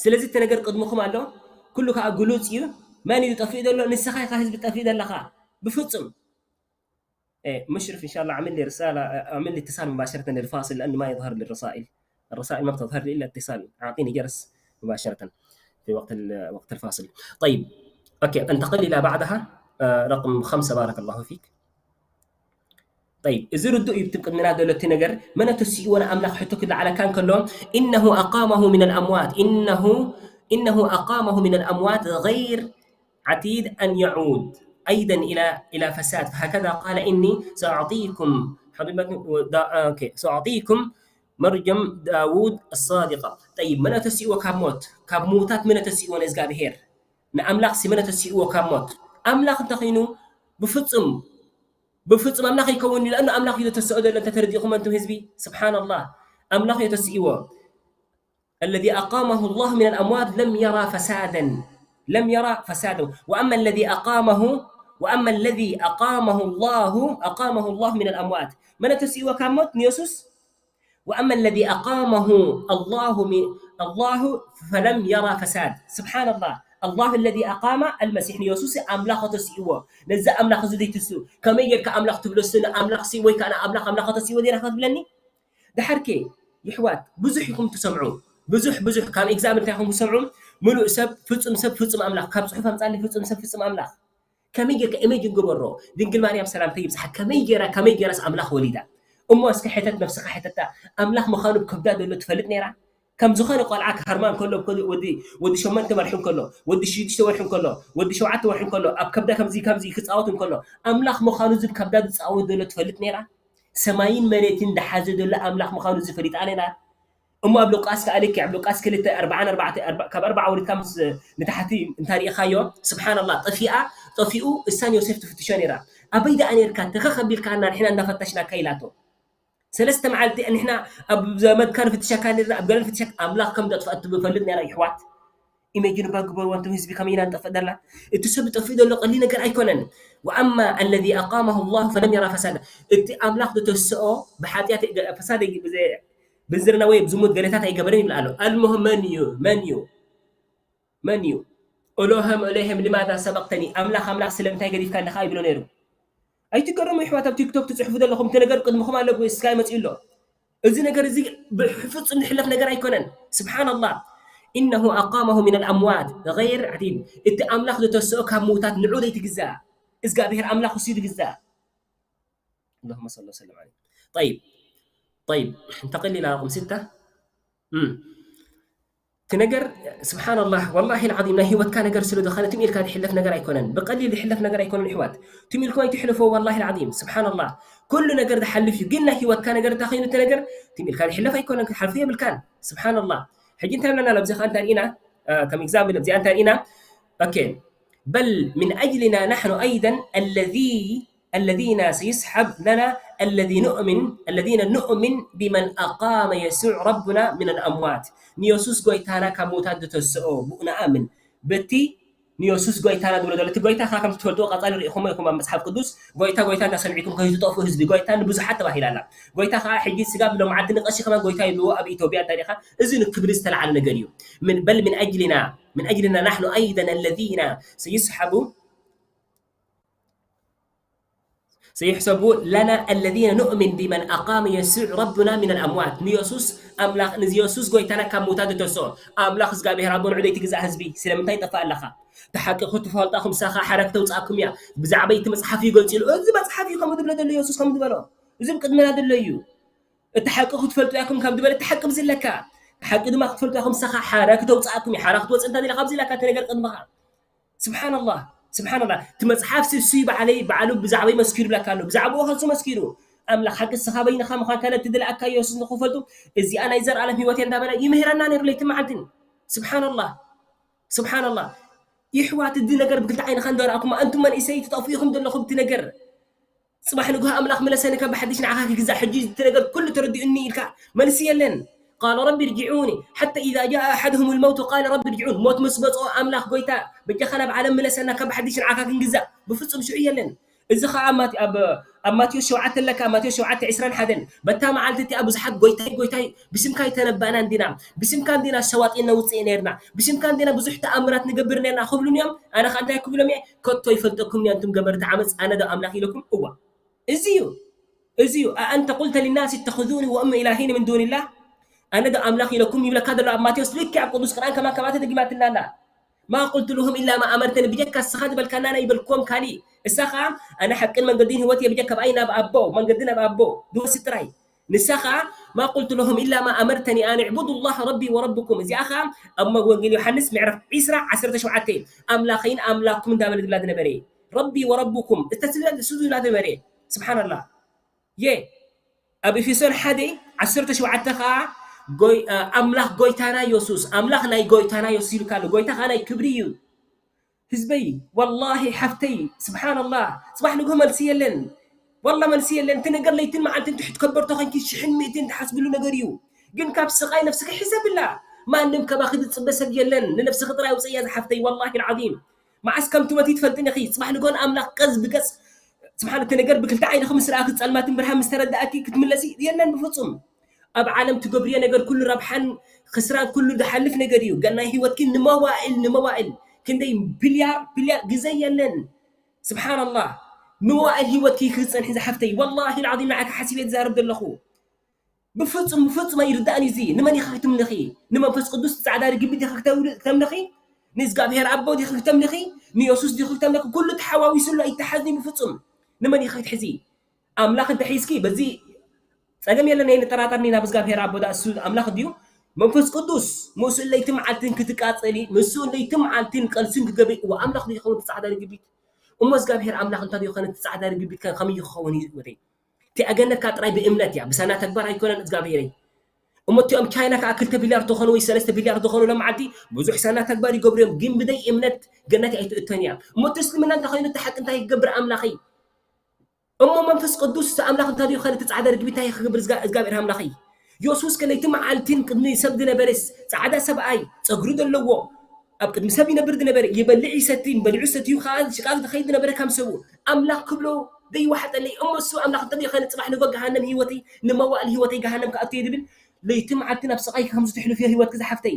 ስለዚ እቲ ነገር ቅድምኹም ኣሎ። ኩሉ ከዓ ግሉጽ እዩ። መን እዩ ጠፊእ ዘሎ? ንስኻ ኢኻ ህዝቢ ጠፊእ ዘለኻ። ብፍጹም። إيه، مشرف إن شاء الله اعمل لي رسالة، اعمل لي اتصال مباشرة للفاصل، لأنه ما يظهر لي الرسائل. الرسائل ما بتظهر لي إلا اتصال، أعطيني جرس مباشرة في وقت ال-، وقت الفاصل. طيب، أوكي، أنتقل إلى بعدها، آه، رقم خمسة، بارك الله فيك. طيب، እዚ ርዱእ እዩ። እቲ ቅድሚና ዘሎ እቲ ነገር፣ መን ተስእዎ ንኣምላኽ ሕቶ ክለዓለካ እንከሎ፣ إنه أقامه من الأموات، إنه، إنه أقامه من الأموات غير عتيد أن يعود أيضا إلى، إلى فساد، فهكذا قال: إني سأعطيكم، حبيبة، دا-، أوكي، سأعطيكم مرجم داوود الصادقة. طيب، መን ተስእዎ ካብ ሞት፣ ካብ ምውታት መን ተስእዎ ንእግዚኣብሔር? ንኣምላኽ ሲ መን ተስእዎ ካብ ሞት? ኣምላኽ እንተኾይኑ ብፍጹም፣ ብፍጹም ኣምላኽ ይከውን እዩ። ለኣኑ ኣምላኽ እዩ ተስኦ ዘሎ፣ እንተ ተረዲእኹም ኣንቱም ህዝቢ። ስብሓንላህ፣ ኣምላኽ እዩ ተስእዎ። الذي أقامه الله من الأموات لم يرى فسادا، لم يرى فسادا. وأما الذي أقامه، وأما الذي أقامه الله، أقامه الله من الأموات. መን ተስእዎ ካብ ሞት ንየሱስ? وأما الذي أقامه الله من، الله فلم يرى فساد. سبحان الله. الله الذي أقام المسيح ንየሱስ ኣምላኽ ተስእዎ። ነዚ ኣምላኽ እዚ ዘይትስኡ፣ ከመይ ጌርካ ኣምላኽ ትብሎ? እሱ ንኣምላኽ ሲ ወይ ከኣ ንኣምላኽ ኣምላኽ ተስእዎ ዲና ክትብለኒ? ደሓር ከ ይሕዋት፣ ብዙሕ ኢኹም ትሰምዑ። ብዙሕ፣ ብዙሕ፣ ካብ ኤግዛምፕል እንታይ ኢኹም ትሰምዑ? ምሉእ ሰብ፣ ፍጹም ሰብ፣ ፍጹም ኣምላኽ። ካብ ጽሑፍ ኣምጻልኒ፣ ፍጹም ሰብ፣ ፍጹም ኣምላኽ። ከመይ ጌርካ ኢሜጅን ግበሮ። ድንግል ማርያም ሰላምታ ይብጽሓ። ከመይ ጌራ፣ ከመይ ጌራስ ኣምላኽ ወሊዳ? እሞ እስከ ሕተት ነብስኻ፣ ሕተታ። ኣምላኽ ምዃኑ ብከብዳ ዘሎ ትፈልጥ ነይራ? ከም ዝኾነ ቆልዓ ክሃርማ እንከሎ፣ ወዲ፣ ወዲ ሸሞንተ ወርሒ እንከሎ፣ ወዲ ሽዱሽተ ወርሒ እንከሎ፣ ወዲ ሸውዓተ ወርሒ እንከሎ፣ ኣብ ከብዳ ከምዚ፣ ከምዚ ክጻወት እንከሎ፣ ኣምላኽ ምዃኑ እዚ ብከብዳ ዝጻወት ዘሎ ትፈልጥ ነይራ? ሰማይን መሬትን ዝሓዘ ዘሎ ኣምላኽ ምዃኑ እዚ ፈሊጣ ነይራ? እሞ ኣብ ሉቃስ ከኣ ልክዕ፣ ኣብ ሉቃስ ክልተ፣ ኣርብዓን ኣርባዕተ፣ ኣርባ-፣ ካብ ኣርብዓ ወሪድካ ምስ ንታሕቲ እንተ ርኢኻዮ፣ ስብሓንላህ፣ ጠፊኣ፣ ጠፊኡ፣ እሳን ዮሴፍ ትፍትሾ ነይራ። ኣበይ ደኣ ነይርካ? ተኸኽ ኣቢልካና፣ ንሕና እንዳፈተሽናካ ኢላቶ። ሰለስተ መዓልቲ ንሕና ኣብ ዘመድካ ንፍትሸካ ነርና፣ ኣብ ገለ ንፍትሸካ፣ ኣምላኽ ከም ዘጥፍኣት ትፈልጥ ነይራ፣ ይሕዋት። ኢሜጅን እባ ግበርዎ፣ ኣንቱም ህዝቢ ከመይ ኢና ንጠፍእ ደላ? እቲ ሰብ ጠፊኡ ዘሎ ቀሊል ነገር ኣይኮነን። وأما الذي أقامه الله فلم يرى فسادا። እቲ ኣምላኽ ዝተስኦ ብሓጢኣት ፈሳድ ብዘ-፣ ብንዝርና ወይ ብዝሙት ገለታት ኣይገበረን ይብል ኣሎ። المهم መን እዩ? መን እዩ? መን እዩ? ألوهم ألوهم لماذا سبقتني؟ ኣምላኽ ኣምላኽ ስለምንታይ ገዲፍካ ኣለኻ ይብሎ ነይሩ። ኣይትገረሙ ይሕዋት፣ ኣብ ቲክቶክ ትጽሕፉ ዘለኹም፣ እቲ ነገር ቅድምኹም ኣሎ፣ ስካይ መጺኡ ኣሎ። እዚ ነገር እዚ ብፍጹም ዝሕለፍ ነገር ኣይኮነን። ስብሓንላህ። إنه أقامه من الأموات غير عتيد። እቲ ኣምላኽ ዝተስኦ ካብ ምውታት ንዑ ዘይትግዛእ። እግዚኣብሔር ኣምላኽ እሱ እዩ ዝግዛእ። اللهم صل وسلم عليه. طيب. طيب. انتقل إلى رقم ستة. እም። እቲ ነገር ስብሓንላህ፣ ወላሂ ልዓዚም ናይ ህይወትካ ነገር ስለ ዝኾነ ትም ኢልካ ዝሕለፍ ነገር ኣይኮነን። ብቐሊል ዝሕለፍ ነገር ኣይኮነን ይሕዋት። ትም ኢልኩም ኣይትሕለፎ፣ ወላሂ ልዓዚም። ስብሓንላህ፣ ኩሉ ነገር ዝሓልፍ እዩ። ግን ናይ ህይወትካ ነገር እንታይ ኮይኑ እቲ ነገር ትም ኢልካ ዝሕለፍ ኣይኮነን፣ ክትሓልፎ የብልካን። ስብሓንላህ። ሕጂ እንታይ ኣለና ኣብዚ ኸኣ እንታይ ርኢና? አ፣ ከም ኤግዛምፕል ኣብዚኣ እንታይ ርኢና? ኦኬ። بل من أجلنا نحن أيضا الذي، الذين سيسحب لنا الذي نؤمن، الذين نؤمن بمن أقام يسوع ربنا من الأموات። ንየሱስ ጎይታና ካብ ምውታት ዝተስኦ ብኡ ንኣምን። በቲ ንየሱስ ጎይታና ዝብሎ ዘሎ፣ እቲ ጎይታ ኸኣ ከም ትፈልጥዎ ቀጻሊ ርኢኹሞ ኢኹም ኣብ መጽሓፍ ቅዱስ፣ ጎይታ፣ ጎይታ እንዳሰምዕኩም ከይትጠፍኡ ህዝቢ፣ ጎይታ ንብዙሓት ተባሂላ ኣላ። ጎይታ ኸኣ ሕጂ ስጋብ ሎምዓንቲ ንቐሺ ከማን ጎይታ ይብልዎ ኣብ ኢትዮጵያ እንተ ርኢኻ፣ እዚ ንክብሪ ዝተላዕለ ነገር እዩ። من، بل من أجلنا، من أجلنا نحن أيضا الذين سيسحب سيحسب لنا الذين نؤمن بمن أقام يسوع ربنا من الأموات። ንየሱስ ኣምላኽ፣ ንየሱስ ጎይታና ካብ ምውታት ዝተስኦ ኣምላኽ እግዚኣብሔር ኣቦ ንዑ ዘይትግዛእ ህዝቢ፣ ስለምንታይ ይጠፍእ ኣለኻ? እቲ ሓቂ ክትፈልጡ ኢኹም፣ ንስኻ ሓራ ክተውፅኣኩም እያ። ብዛዕባ እቲ መጽሓፍ እዩ ገልጺሉ። እዚ መጽሓፍ እዩ ከምኡ ዝብሎ ዘሎ፣ የሱስ ከምኡ ዝበሎ። እዚ ብቅድመና ዘሎ እዩ። እቲ ሓቂ ክትፈልጡ ኢኹም ካብ ዝበለ፣ እቲ ሓቂ ኣብዚ ኣለካ። እቲ ሓቂ ድማ ክትፈልጡ ኢኹም፣ ንስኻ ሓራ ክተውፅኣኩም እያ። ሓራ ክትወፅእ እንተ ደሊኻ ኣብዚ ኣለካ፣ እቲ ነገር ቅድመኻ። ስብሓንላህ፣ ስብሓንላህ። እቲ መጽሓፍ ሲ እሱ ባዕለይ፣ ባዕሉ ብዛዕባይ መስኪሩ ብለካ ኣሎ። ብዛዕባኡ ከሱ መስኪሩ። ኣምላኽ ሓቂ ንስኻ በይንኻ ምዃንካ ነቲ ዝለኣካ ኢየሱስ ንኽፈልጡ፣ እዚኣ ናይ ዘርኣለም ህይወት እያ እንዳበለ ይምህረና ነይሩ ለይትን መዓልትን። ስብሓንላህ፣ ስብሓንላህ። ይሕዋት፣ እዚ ነገር ብክልተ ዓይንኻ እንዳረኣኩማ፣ ኣንቱም መንእሰይ ትጠፍኡ ኢኹም ዘለኹም እቲ ነገር። ጽባሕ ንግሆ ኣምላኽ ምለሰኒ ካብ ብሓድሽ ንዓኻ ክግዛእ፣ ሕጂ እቲ ነገር ኩሉ ተረዲኡኒ ኢልካ መልሲ የለን። قال رب ارجعون حتى إذا جاء أحدهم الموت قال رب ارجعون። ሞት ምስ መጽኦ ኣምላኽ ጎይታ በጃኻ ናብ ዓለም ምለሰና ካብ ብሓድሽ ንዓኻ ክንግዛእ። ብፍጹም ሽዑ የለን። እዚ ኸኣ ኣብ ማት-፣ ኣብ፣ ኣብ ማቴዎስ ሸውዓተ ኣለካ፣ ማቴዎስ ሸውዓተ ዕስራን ሓደን። በታ መዓልቲ እቲኣ ብዙሓት ጎይታይ፣ ጎይታይ ብስምካ ኣይተነባእናን ዲና፣ ብስምካ እንዲና ሸዋጢን ነውጽእ ነርና፣ ብስምካ እንዲና ብዙሕ ተኣምራት ንገብር ነርና ክብሉኒ እዮም። ኣነ ኸኣ እንታይ ክብሎም እየ? ከቶ ይፈልጠኩም እየ ኣንቱም ገበርቲ ዓመጽ፣ ኣነ ዶ ኣምላኽ ኢለኩም? እዋ። እዚ እዩ፣ እዚ እዩ። ኣንተ ቁልተ ሊናስ ተኽዙኒ ወእሚ ኢላሂኒ ምን ዱንላህ፣ ኣነ ዶ ኣምላኽ ኢለኩም ይብለካ ዘሎ ኣብ ማቴዎስ። ልክዕ ኣብ ቅዱስ ቁርኣን ከማን ከማተ ደጊማትና ኣላ። ማ ቁልቱ ለሁም ኢላ ማ ኣመርተኒ፣ ብጀካ እስኻ ዝበልካና ናይ በልክዎም ካሊእ። እሳ ኸዓ ኣነ ሓቅን መንገድን ህይወት እየ፣ ብጀካ ብኣይ ናብ ኣቦ፣ መንገዲ ናብ ኣቦ ዝወስድ ጥራይ። ንሳ ኸዓ ማ ቁልቱ ለሁም ኢላ ማ ኣመርተኒ ኣን ዕቡዱ ላህ ረቢ ወረብኩም። እዚኣ ኸዓ ኣብ ወንጌል ዮሃንስ ምዕራፍ ዒስራ ዓሰርተ ሸውዓተ ኣምላኸይን ኣምላኽኩም እንዳበለ ዝብላ ዝነበረ እዩ። ረቢ ወረብኩም እተስለ ዝብላ ዝነበረ እዩ። ስብሓንላህ። የ ኣብ ኤፌሶን ሓደ ዓሰርተ ሸውዓተ ኸዓ ጎይ-፣ ኣምላኽ ጎይታና የሱስ፣ ኣምላኽ ናይ ጎይታና የሱስ ኢሉካ ኣሎ። ጎይታ ኸዓ ናይ ክብሪ እዩ። ህዝበይ፣ ወላሂ ሓፍተይ፣ ስብሓንላህ፣ ጽባሕ ንግሆ መልሲ የለን። ዋላ መልሲ የለን። እቲ ነገር ለይትን መዓልትን ትሕት ከበርቶ ኾንኪ ሽሕን ሚእትን ትሓስብሉ ነገር እዩ። ግን ካብ ስቓይ ነፍስኪ ሕሰብላ። ማንም ካባኺ ዝጽበ ሰብ የለን። ንነፍስኺ ጥራይ ውጽእያ ዝሓፍተይ፣ ወላሂ ልዓዚም። መዓስ ከም ትመቲ ትፈልጥን ኢኺ። ጽባሕ ንግሆ ንኣምላኽ ቀዝ ብገጽ፣ ስብሓን፣ እቲ ነገር ብክልተ ዓይንኺ ምስ ረኣኺ፣ ጸልማትን ብርሃን ምስ ተረዳእኪ ክትምለሲ የለን ብፍጹም። ኣብ ዓለም ትገብርዮ ነገር ኩሉ ረብሓን ክስራን ኩሉ ዝሓልፍ ነገር እዩ። ግን ናይ ህይወትኪ ንመዋእል፣ ንመዋእል ክንደይ ቢልያር፣ ቢልያር ግዜ የለን። ስብሓንላህ። መዋእል ህይወትኪ ክጸንሒ ዝሓፍተይ። ወላሂ ልዓዚም ንዓኪ ሓሲበ ዝዛረብ ዘለኹ። ብፍጹም፣ ብፍጹም ኣይርዳእን እዩ እዚ። ንመን ኢኺ ክተምልኺ? ንመንፈስ ቅዱስ ጻዕዳ ርግቢት ዲኺ ክተውል-፣ ክተምልኺ? ንእግዚኣብሔር ኣቦ ዲኺ ክተምልኺ? ንየሱስ ዲኺ ክተምልኺ? ኩሉ ተሓዋዊሱ ኣሎ፣ ኣይተሓዝኒ ብፍጹም። ንመን ኢኺ ክትሕዚ? ኣምላኽ እንተሒዝኪ፣ በዚ ጸገም የለን፣ ኣይንጠራጠርን ኢና። ብእግዚኣብሔር ኣቦ ደኣ እሱ ኣምላኽ ድዩ? መንፈስ ቅዱስ ምስኡ ለይትን መዓልትን ክትቃጸሊ፣ ምስኡ ለይትን መዓልትን ቀልስን ክገብሪ፣ እወ፣ ኣምላኽ ድዩ ይኸውን እቲ ጻዕዳ ርግቢት? እሞ እግዚኣብሔር ኣምላኽ እንተ ዘይኮነ እቲ ጻዕዳ ርግቢት ከ ከመይ ክኸውን እዩ ህይወተይ? እቲኣ ገነትካ ጥራይ ብእምነት እያ፣ ብሰና ተግባር ኣይኮነን እግዚኣብሔረይ። እሞ እቲኦም ቻይና ከኣ ክልተ ቢልያርድ ተኾኑ ወይ ሰለስተ ቢልያርድ ተኾኑ ሎም መዓልቲ ብዙሕ ሰና ተግባር ይገብሩ እዮም፣ ግን ብደይ እምነት ገነት ኣይትእቶን እያ። እሞ እቲ እስልምና እንታይ ኮይኑ እቲ ሓቂ እንታይ ክገብር ኣምላኸይ? እሞ መንፈስ ቅዱስ እቲ ኣምላኽ እንታይ ድዩ ኸ ነቲ ጻዕዳ ርግቢት እንታይ ክገብር እዝጋ-፣ እግዚኣብሔር ኣምላኸይ? የሱስ ከ ለይቲ መዓልትን ቅድሚ ሰብ ዝነበረ ስ-፣ ጻዕዳ ሰብኣይ ጸጉሪ ዘለዎ ኣብ ቅድሚ ሰብ ይነብር ዝነበረ፣ ይበልዕ ይሰቲ፣ በሊዑ ሰትዩ ኸዓ ሽቃቕ ዝኸይድ ዝነበረ ከም ሰብኡ፣ ኣምላኽ ክብሎ ዘይወሓጠለይ። እሞ እሱ ኣምላኽ እንተ ዘይኮነ፣ ጽባሕ ንጎ ገሃነም ህይወተይ፣ ንመዋእል ህይወተይ ገሃነም ክኣቱ እየ ዝብል፣ ለይቲ መዓልቲ ናብ ስቓይ ከም ዝተሕልፍዮ ህይወትኪ ዝሓፍተይ።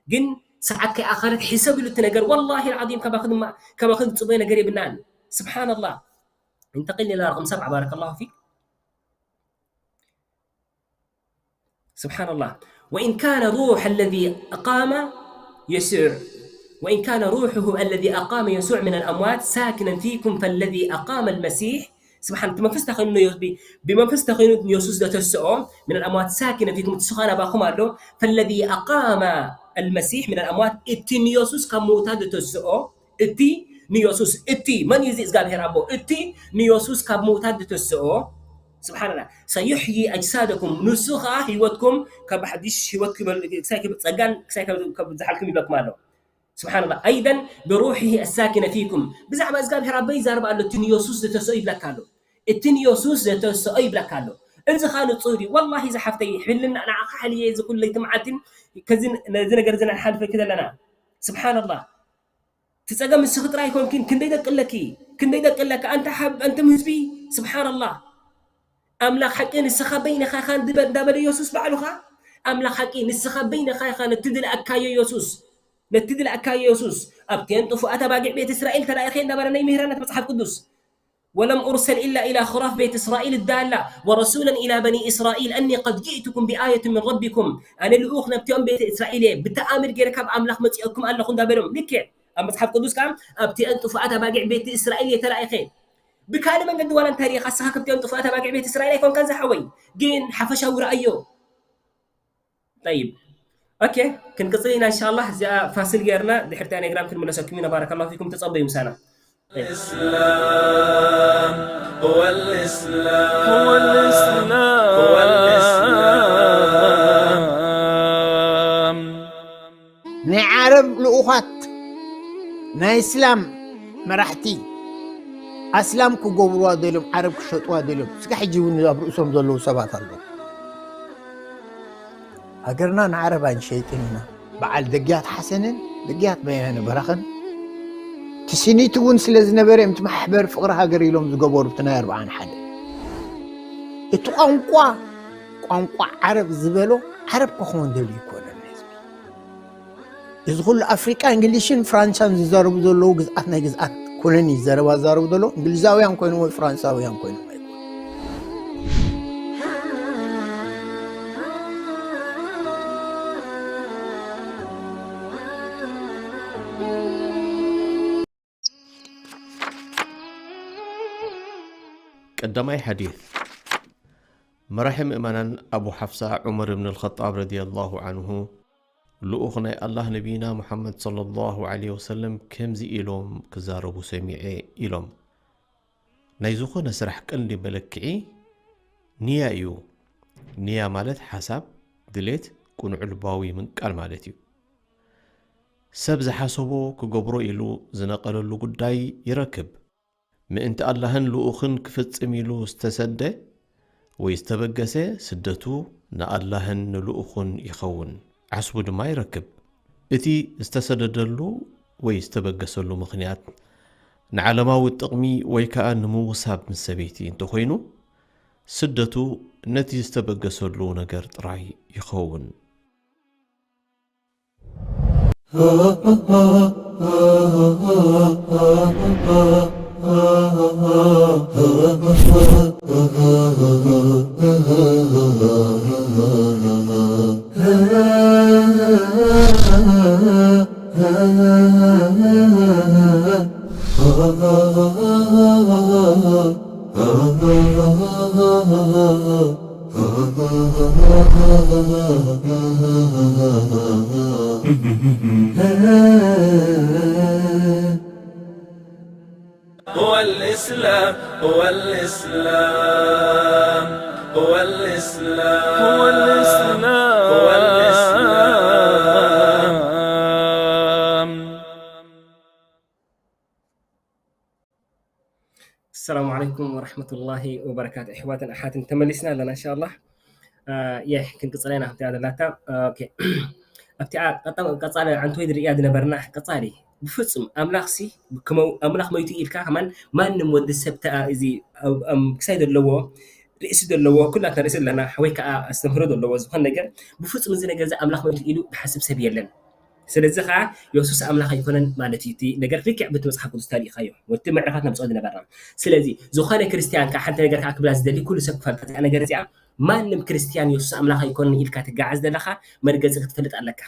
ግን ሰዓት ከይኣኸለት ሕሰብ ኢሉ እቲ ነገር፣ ወላሂ ልዓዚም ካባኺ ድማ፣ ካባኺ ዝጽበዮ ነገር የብልናን። ስብሓንላህ። እንተቂል ኢላ ረቕም ሰብዓ፣ ባረከላሁ ፊክ። سبحان الله. وإن كان روح الذي أقام يسوع، وإن كان روحه الذي أقام يسوع من الأموات ساكنا فيكم فالذي أقام المسيح، سبحان، እቲ መንፈስ ተኸይኑ ብ-፣ ብመንፈስ ተኸይኑ የሱስ ዘተስኦ من الأموات ساكنا فيكم፣ እቲ ስኻ ናባኹም ኣሎ። فالذي أقام المسيح من الأموات፣ እቲ ንየሱስ ካብ ምውታት ዘተስኦ እቲ ንየሱስ፣ እቲ መን እዩ እዚ እግዚኣብሔር ኣቦ? እቲ ንየሱስ ካብ ምውታት ዝተስኦ፣ ስብሓንላ፣ ሰዩሕዪ ኣጅሳደኩም፣ ንሱ ኸዓ ህይወትኩም ካብ ሓድሽ ህይወት ክበል-፣ ክሳይ ክብ-፣ ጸጋን ክሳይ ከብ-፣ ከብዝሓልኩም ይብለኩም ኣሎ። ስብሓንላ። ኣይደን ብሩሒሂ ኣሳኪነ ፊኩም። ብዛዕባ እግዚኣብሔር ኣቦ ይዛረብ ኣሎ፣ እቲ ንየሱስ ዝተስኦ ይብለካ ኣሎ። እቲ ንየሱስ ዘተስኦ ይብለካ ኣሎ። እዚ ኸዓ ንጹር እዩ። ወላሂ ዝሓፍተይ፣ ሕልና ንዓኻ ሓልየ እዚ ኩሉ ለይቲ መዓልትን ከዚ፣ ነዚ ነገር እዚ ነሓልፈኪ ዘለና። ስብሓንላ። እቲ ጸገም ንስኺ ጥራይ ኣይኮንኪን፣ ክንደይ ደቂ ኣለኪ፣ ክንደይ ደቂ ኣለካ፣ ኣንታ ሓብ-፣ ኣንቱም ህዝቢ፣ ስብሓንላህ። ኣምላኽ ሓቂ ንስኻ በይንኻ ኢኻ እንድበ-፣ እንዳበለ የሱስ ባዕሉ ኸኣ፣ ኣምላኽ ሓቂ ንስኻ በይንኻ ኢኻ ነቲ ዝለኣካዮ የሱስ፣ ነቲ ዝለኣካዮ የሱስ፣ ኣብተን ጥፉኣት ኣባጊዕ ቤት እስራኤል ተላኢኸ እንዳበለ ናይ ምህራናት መጽሓፍ ቅዱስ። ولم أرسل إلا إلى خراف بيت إسرائيل الدالة ورسولا إلى بني إسرائيل أني قد جئتكم بآية من ربكم። ኣነ ልኡኽ ናብቲኦም ቤት እስራኤል እየ፣ ብተኣምር ገይረ ካብ ኣምላኽ መጺኦኩም ኣለኹ እንዳበሎም። ልክዕ ኣብ መጽሓፍ ቅዱስ ከኣ ኣብቲአን ጥፉኣት ኣባጊዕ ቤት እስራኤል እየ ተላኢኸ። ብካልእ መንገዲ ዋላ እንታይ ርኢኻ፣ ንስኻ ካብቲኦም ጥፉኣት ኣባጊዕ ቤት እስራኤል ኣይኮንካን ዝሓወይ፣ ግን ሓፈሻዊ ረኣዮ። ጠይብ። ኦኬ፣ ክንቅጽል ኢና እንሻላህ። እዚኣ ፋሲል ገይርና ድሕሪ ቴሌግራም ክንምለሰኩም ኢና። ባረከላሁ ፊኩም፣ ተጸበዩ ምሳና። الإسلام هو الإسلام هو الإسلام هو الإسلام. ናይ ዓረብ ልኡኻት፣ ናይ እስላም መራሕቲ፣ ኣስላም ክገብርዋ ደልዮም፣ ዓረብ ክሸጥዋ ደልዮም። ስጋ ሕጂ እውን ኣብ ርእሶም ዘለዉ ሰባት ኣለዉ። ሃገርና ንዓረብ ኣይንሸይጥን ኢና። በዓል ደግያት ሓሰንን ደግያት በያነ በራኸን እቲ ስኒት እውን ስለ ዝነበረ እዮም እቲ ማሕበር ፍቕሪ ሃገር ኢሎም ዝገበሩ፣ እቲ ናይ ኣርብዓን ሓደ። እቲ ቋንቋ፣ ቋንቋ ዓረብ ዝበሎ ዓረብ ክኸውን ደልዩ ይኮነን ህዝቢ። እዚ ኩሉ ኣፍሪቃ፣ እንግሊሽን ፍራንሳን ዝዛረቡ ዘለዉ ግዝኣት ናይ ግዝኣት ኮሎኒ ዘረባ ዝዛረቡ ዘለዉ እንግሊዛውያን ኮይኖም ወይ ፍራንሳውያን ኮይኖም ኣይኮኑን። ቀዳማይ ሓዲት፣ መራሒ ምእመናን ኣቡ ሓፍሳ ዑመር እብን ኣልኸጣብ ረዲየላሁ ዓንሁ፣ ልኡኽ ናይ ኣላህ ነቢይና ሙሓመድ ሰለላሁ ዓለይሂ ወሰለም ከምዚ ኢሎም ክዛረቡ ሰሚዐ ኢሎም። ናይ ዝኾነ ስራሕ ቀንዲ መለክዒ ንያ እዩ። ንያ ማለት ሓሳብ፣ ድሌት፣ ቅኑዕ ልባዊ ምንቃል ማለት እዩ። ሰብ ዝሓሰቦ ክገብሮ ኢሉ ዝነቐለሉ ጉዳይ ይረክብ። ምእንቲ ኣላህን ልኡኽን ክፍጽም ኢሉ ዝተሰደ ወይ ዝተበገሰ ስደቱ ንኣላህን ንልኡኹን ይኸውን፣ ዓስቡ ድማ ይረክብ። እቲ ዝተሰደደሉ ወይ ዝተበገሰሉ ምኽንያት ንዓለማዊ ጥቕሚ ወይ ከኣ ንምውሳብ ምስ ሰበይቲ እንተኾይኑ፣ ስደቱ ነቲ ዝተበገሰሉ ነገር ጥራይ ይኸውን። هو الإسلام، هو الإسلام، هو الإسلام، هو الإسلام، هو الإسلام. السلام عليكم ورحمة الله وبركاته. أحواتنا أحاتنا تملسنا لنا إن شاء الله. የ ክንቅፅላ ኢና ኣብቲኣ ዘላታ። ኦኬ። ኣብቲኣ ቀጣ- ቀፃሊ ዓንቶይ ድርእያ ዝነበርና ቀፃሊ ብፍፁም ኣምላኽሲ ክመው- ኣምላኽ መይቱ ኢልካ ከማን ማንም ወዲ ሰብ ተኣ- እዚ ኣብ- ኣብ ክሳይ ዘለዎ ርእሲ ዘለዎ ኩላትና ርእሲ ኣለና ወይ ከዓ ኣስተምህሮ ዘለዎ ዝኾነ ነገር ብፍፁም እዚ ነገር እዚ ኣምላኽ መይቱ ኢሉ ዝሓስብ ሰብ የለን። ስለዚ ከዓ የሱስ ኣምላኽ ኣይኮነን ማለት እዩ። እቲ ነገር ልክዕ ብቲ መፅሓፍ ቅዱስ ተሪእኻዮ ወቲ ምዕራፋት ነምፅኦ ዝነበርና። ስለዚ ዝኾነ ክርስትያን ከዓ ሓንቲ ነገር ከዓ ክብላ ዝደሊ ኩሉ ሰብ ክፈልጣ እዚኣ ነገር እዚኣ ማንም ክርስትያን የሱስ ኣምላኽ ኣይኮነን ኢልካ ትጋዓዝ ዘለኻ መርገፂ ክትፈልጥ ኣለካ።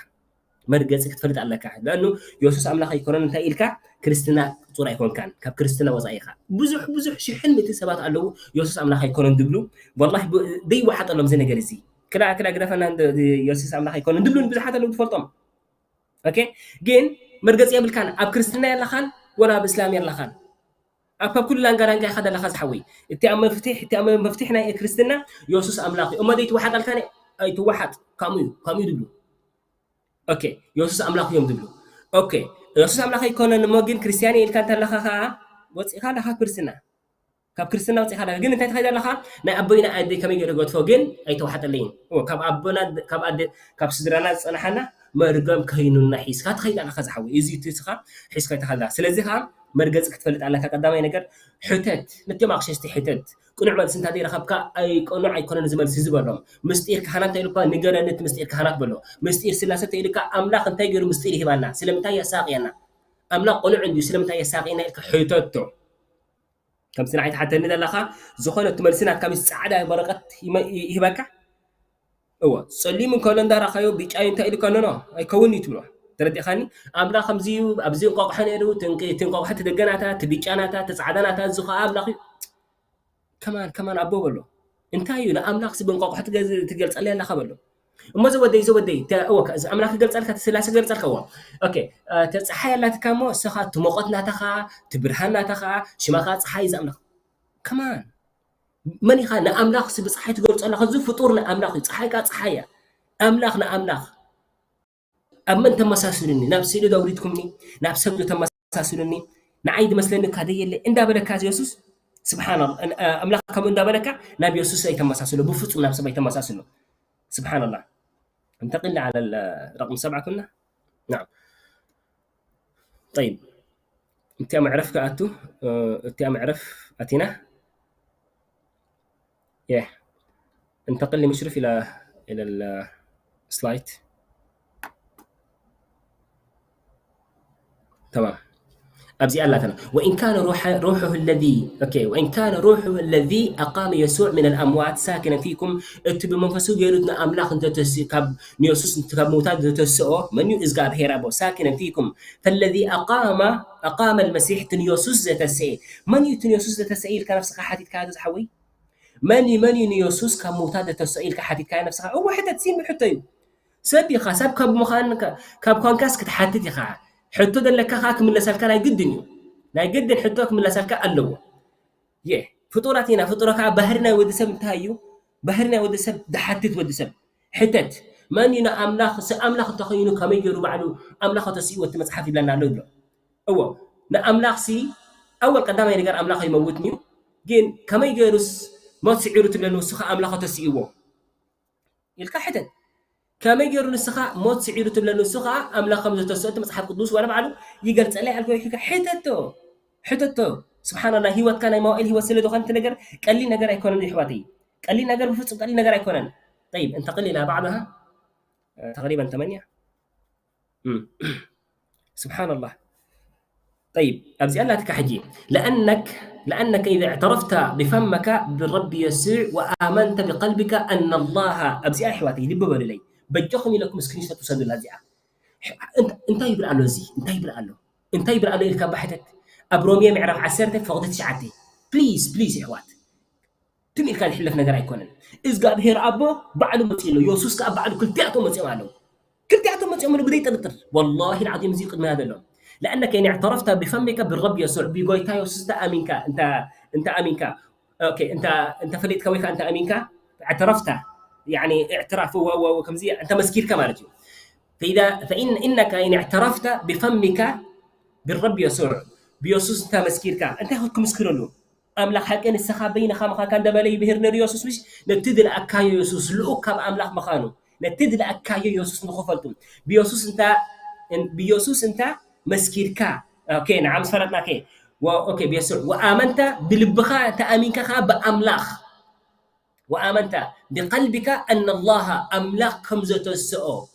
መርገፂ ክትፈልጥ ኣለካ። ለእኑ የሱስ ኣምላኽ ኣይኮነን እንታይ ኢልካ ክርስትና ቁፁር ኣይኮንካን። ካብ ክርስትና ወፃኢ ኢኻ። ብዙሕ ብዙሕ ሽሕን ምእቲ ሰባት ኣለዉ የሱስ ኣምላኽ ኣይኮነን ዝብሉ። ወላሂ ብ- ዘይወሓጠሎም እዚ ነገር እዚ። ክላ ክላ ግደፈና እንደ- የሱስ ኣምላኽ ኣይኮነን ዝብሉ ብዙሓት ኣለዉ ትፈልጦም። ኦኬ ግን መርገፂ የብልካን። ኣብ ክርስትና የለኻን ወላ ኣብ እስላም የለኻን። ኣብ ካብ ኩሉ ላንጋ ላንጋ ኢኻ ዘለኻ ዝሓወይ። እቲ ኣብ መፍትሕ እቲ ኣብ መፍትሕ ናይ ክርስትና የሱስ ኣምላኽ እዩ። እሞ ዘይትወሓጠልካ ነ- ኣይትወሓጥ ከምኡ እዩ ከምኡ እዩ ዝብሉ። ኦኬ የሱስ ኣምላኽ እዮም ዝብሉ። ኦኬ የሱስ ኣምላኽ ኣይኮነን እሞ ግን ክርስትያን እየ ኢልካ እንተለኻ ከዓ ወፂእካ ኣለኻ ክርስትና። ካብ ክርስትና ወፂእካ ኣለኻ ግን እንታይ ትኸይድ ኣለኻ? ናይ ኣቦይና ኣደይ ከመይ ገይረ ገድፎ ግን ኣይተዋሓጠለይን። እወ፣ ካብ ኣቦና ካብ ኣደ ካብ ስድራና ዝፀናሓና መርገም ከይኑና ሒዝካ ትኸይድ ኣለኻ ዝሓወይ። እዚ እቲ እስኻ ሒዝካ ይተኸላ። ስለዚ ከዓ መርገፂ ክትፈልጥ ኣለካ። ቀዳማይ ነገር ሕተት፣ ነቶም ኣቕሸሽቲ ሕተት። ቅኑዕ መልሲ እንተዘይረኸብካ ኣይ ቅኑዕ ኣይኮነን እዚ መልሲ ዝበሎም። ምስጢር ካህናት እንታይ ኢሉ እኳ ንገረኒ እቲ ምስጢር ካህናት በሎ። ምስጢር ስላሰ እንታይ ኢሉ እኳ ኣምላኽ እንታይ ገይሩ ምስጢር ይህባና? ስለምንታይ የሳቕየና? ኣምላኽ ቅኑዕ እንድዩ ስለምንታይ የሳቕየና ኢልካ ሕተቶ። ከምቲ ንዓይ ትሓተኒ ዘለኻ ዝኾነ እቲ መልሲ ናትካ ምስ ጻዕዳ ወረቐት ይመ- ይህበካ። እወ ጸሊም እንከሎ እንዳራኻዮ ቢጫ እዩ እንታይ ኢሉ ከኖኖ ኣይከውን እዩ ትብሎ። ተረዲኻኒ? ኣምላኽ ከምዚ እዩ ኣብዚ እንቋቑሖ ነይሩ ትንቂ- ትንቋቑሖ ትደገናታ ትቢጫናታ ትጻዕዳናታ እዚ ኸኣ ኣምላኽ እዩ። ከማን ከማን ኣቦ በሎ እንታይ እዩ ንኣምላኽ ሲ ብእንቋቑሖ ትገዝ- ትገልጸለይ ኣለኻ በሎ። እሞ ዘወደይ ዘወደይ ተ- እወ ከ- እዚ ኣምላኽ ክገልጸልካ እቲ ስላሴ ክገልጸልካ እዎ ኦኬ እ፣ ተፀሓይ ኣላትካ እሞ እስኻ እቲ ሞቐት ናታኻ እቲ ብርሃን ናታኻ ሽማኻ ፀሓይ እዚ ኣምላኽ ከማን መን ኢኻ ንኣምላኽ ሲ ብፀሓይ ትገልጾ ኣለኻ እዚ ፍጡር ንኣምላኽ እዩ ፀሓይ ካ ፀሓይ እያ ኣምላኽ ንኣምላኽ ኣብ መን ተመሳስሉኒ ናብ ስእሊ ዶ ኣውሪድኩምኒ ናብ ሰብ ዶ ተመሳስሉኒ ንዓይ ዝመስለኒ እካ ደየለ እንዳበለካ እዚ የሱስ ስብሓን ኣምላኽ ከምኡ እንዳበለካ ናብ የሱስ ኣይተመሳስሎ ብፍፁም ናብ ሰብ ኣይተመሳስሎ ስብሓን ኣላህ انتقل على الرقم سبعة كنا نعم طيب انت معرف كأتو انت معرف أتينا يه انتقل لمشرف إلى إلى السلايد تمام ኣብዚኣ ኣላትና። وإن كان روح روحه الذي، okay، وإن كان روحه الذي أقام يسوع من الأموات ساكنا فيكم، እቲ ብመንፈሱ ገይሩ ንኣምላኽ እንተተሲ ካብ ንየሱስ ካብ ምውታት ዘተስኦ መን እዩ? እግዚኣብሔር ኣቦ። ساكنا فيكم فالذي أقام أقام المسيح፣ እቲ ንየሱስ ዘተስኤ መን እዩ? እቲ ንየሱስ ዘተስኤ ኢልካ ነብስኻ ሓቲትካ ዝሓወይ መን እዩ መን እዩ ንየሱስ ካብ ምውታት ዘተስኦ ኢልካ ሓቲትካ ነብስኻ? እወ ሕተት ሲምብል ሕቶ እዩ። ሰብ ኢኻ፣ ሰብ ካብ ምዃን ካብ ኳንካስ ክትሓትት ኢኻ። ሕቶ ዘለካ ከዓ ክምለሰልካ ናይ ግድን እዩ። ናይ ግድን ሕቶ ክምለሰልካ ኣለዎ። የ ፍጡራት ኢና። ፍጡረ ከዓ ባህሪ ናይ ወዲ ሰብ እንታይ እዩ? ባህሪ ናይ ወዲ ሰብ ዝሓትት ወዲ ሰብ ሕተት። መን እዩ ንኣምላኽ ስ ኣምላኽ እንተኾይኑ ከመይ ገይሩ ባዕሉ ኣምላኽ ተስእዎ እቲ መፅሓፍ ይብለና ኣሎ ይብሎ። እዎ ንኣምላኽ ሲ ኣወል ቀዳማይ ነገር ኣምላኽ ይመውት እዩ። ግን ከመይ ገይሩስ ሞት ስዒሩ ትብለኒ ንሱ ከዓ ኣምላኽ ተስእዎ ኢልካ ሕተት። ከመይ ገይሩ ንስኻ ሞት ስዒሩ ትብለኒ ንሱ ከዓ ኣምላኽ ከም ዝተስኦ እቲ መፅሓፍ ቅዱስ ዋላ ባዕሉ ይገልፀላ ያልኮ ሕተቶ ሕተቶ። ስብሓንላ ህይወትካ ናይ መዋእል ህይወት ስለ ዝኾነ እቲ ነገር ቀሊል ነገር ኣይኮነን ይሕዋተይ። ቀሊል ነገር ብፍፁም ቀሊል ነገር ኣይኮነን። طيب انتقل إلى بعضها تقريبا ثمانية. سبحان الله. طيب ኣብዚኣ ኣላትካ ሕጂ لأنك لأنك إذا اعترفت بفمك بالرب يسوع وآمنت بقلبك أن الله ኣብዚኣ ኣሕዋተይ ልቢ በሉለይ በጃኹም ኢለኩም ስክሪንሾት ውሰዱላ እዚኣ እንታይ ይብል ኣሎ እዚ እንታይ ይብል ኣሎ እንታይ ይብል ኣሎ ኢልካ ባሕተት ኣብ ሮሜ ምዕራፍ ዓሰርተ ፈቕዲ ትሽዓተ please please ኣሕዋት ትም ኢልካ ዝሕለፍ ነገር ኣይኮነን እግዚኣብሄር ኣቦ ባዕሉ መፅኡ ኣሎ የሱስ ከዓ ባዕሉ ክልቲኣቶም መፅኦም ኣለዉ ክልቲኣቶም መፅኦም ኣለዉ ብዘይ ጥርጥር ወላሂ ልዓዚም እዚ ቅድሚና ዘሎ لأنك إن اعترفت بفمك بالرب يسوع ብጎይታ የሱስ እንተ ኣሚንካ እንተ ኣሚንካ እንተ ፈሊጥካ ወይ ከዓ እንተ ኣሚንካ اعترفت يعني اعتراف ከምዚ እንተ መስኪርካ ማለት እዩ فإذا فإن إنك إن اعترفت بفمك بالرب يسوع ብየሱስ እንተ መስኪርካ እንታይ ክትምስክረሉ ኣምላኽ ሓቂ ንስኻ በይንኻ ምዃንካ እንዳበለ ይብህር ነይሩ የሱስ ምሽ ነቲ ዝለኣካዮ የሱስ ልኡክ ካብ ኣምላኽ ምዃኑ ነቲ ዝለኣካዮ የሱስ ንኽፈልጡ ብየሱስ እንተ ብየሱስ እንተ መስኪርካ ኦኬ ንዓ ምስ ፈለጥና ከ ኦኬ ብየሱስ ወኣመንተ ብልብኻ እንተ ኣሚንካ ከዓ ብኣምላኽ ወኣመንተ ብቀልቢካ ኣነ ኣላሃ ኣምላኽ ከም ዘተስኦ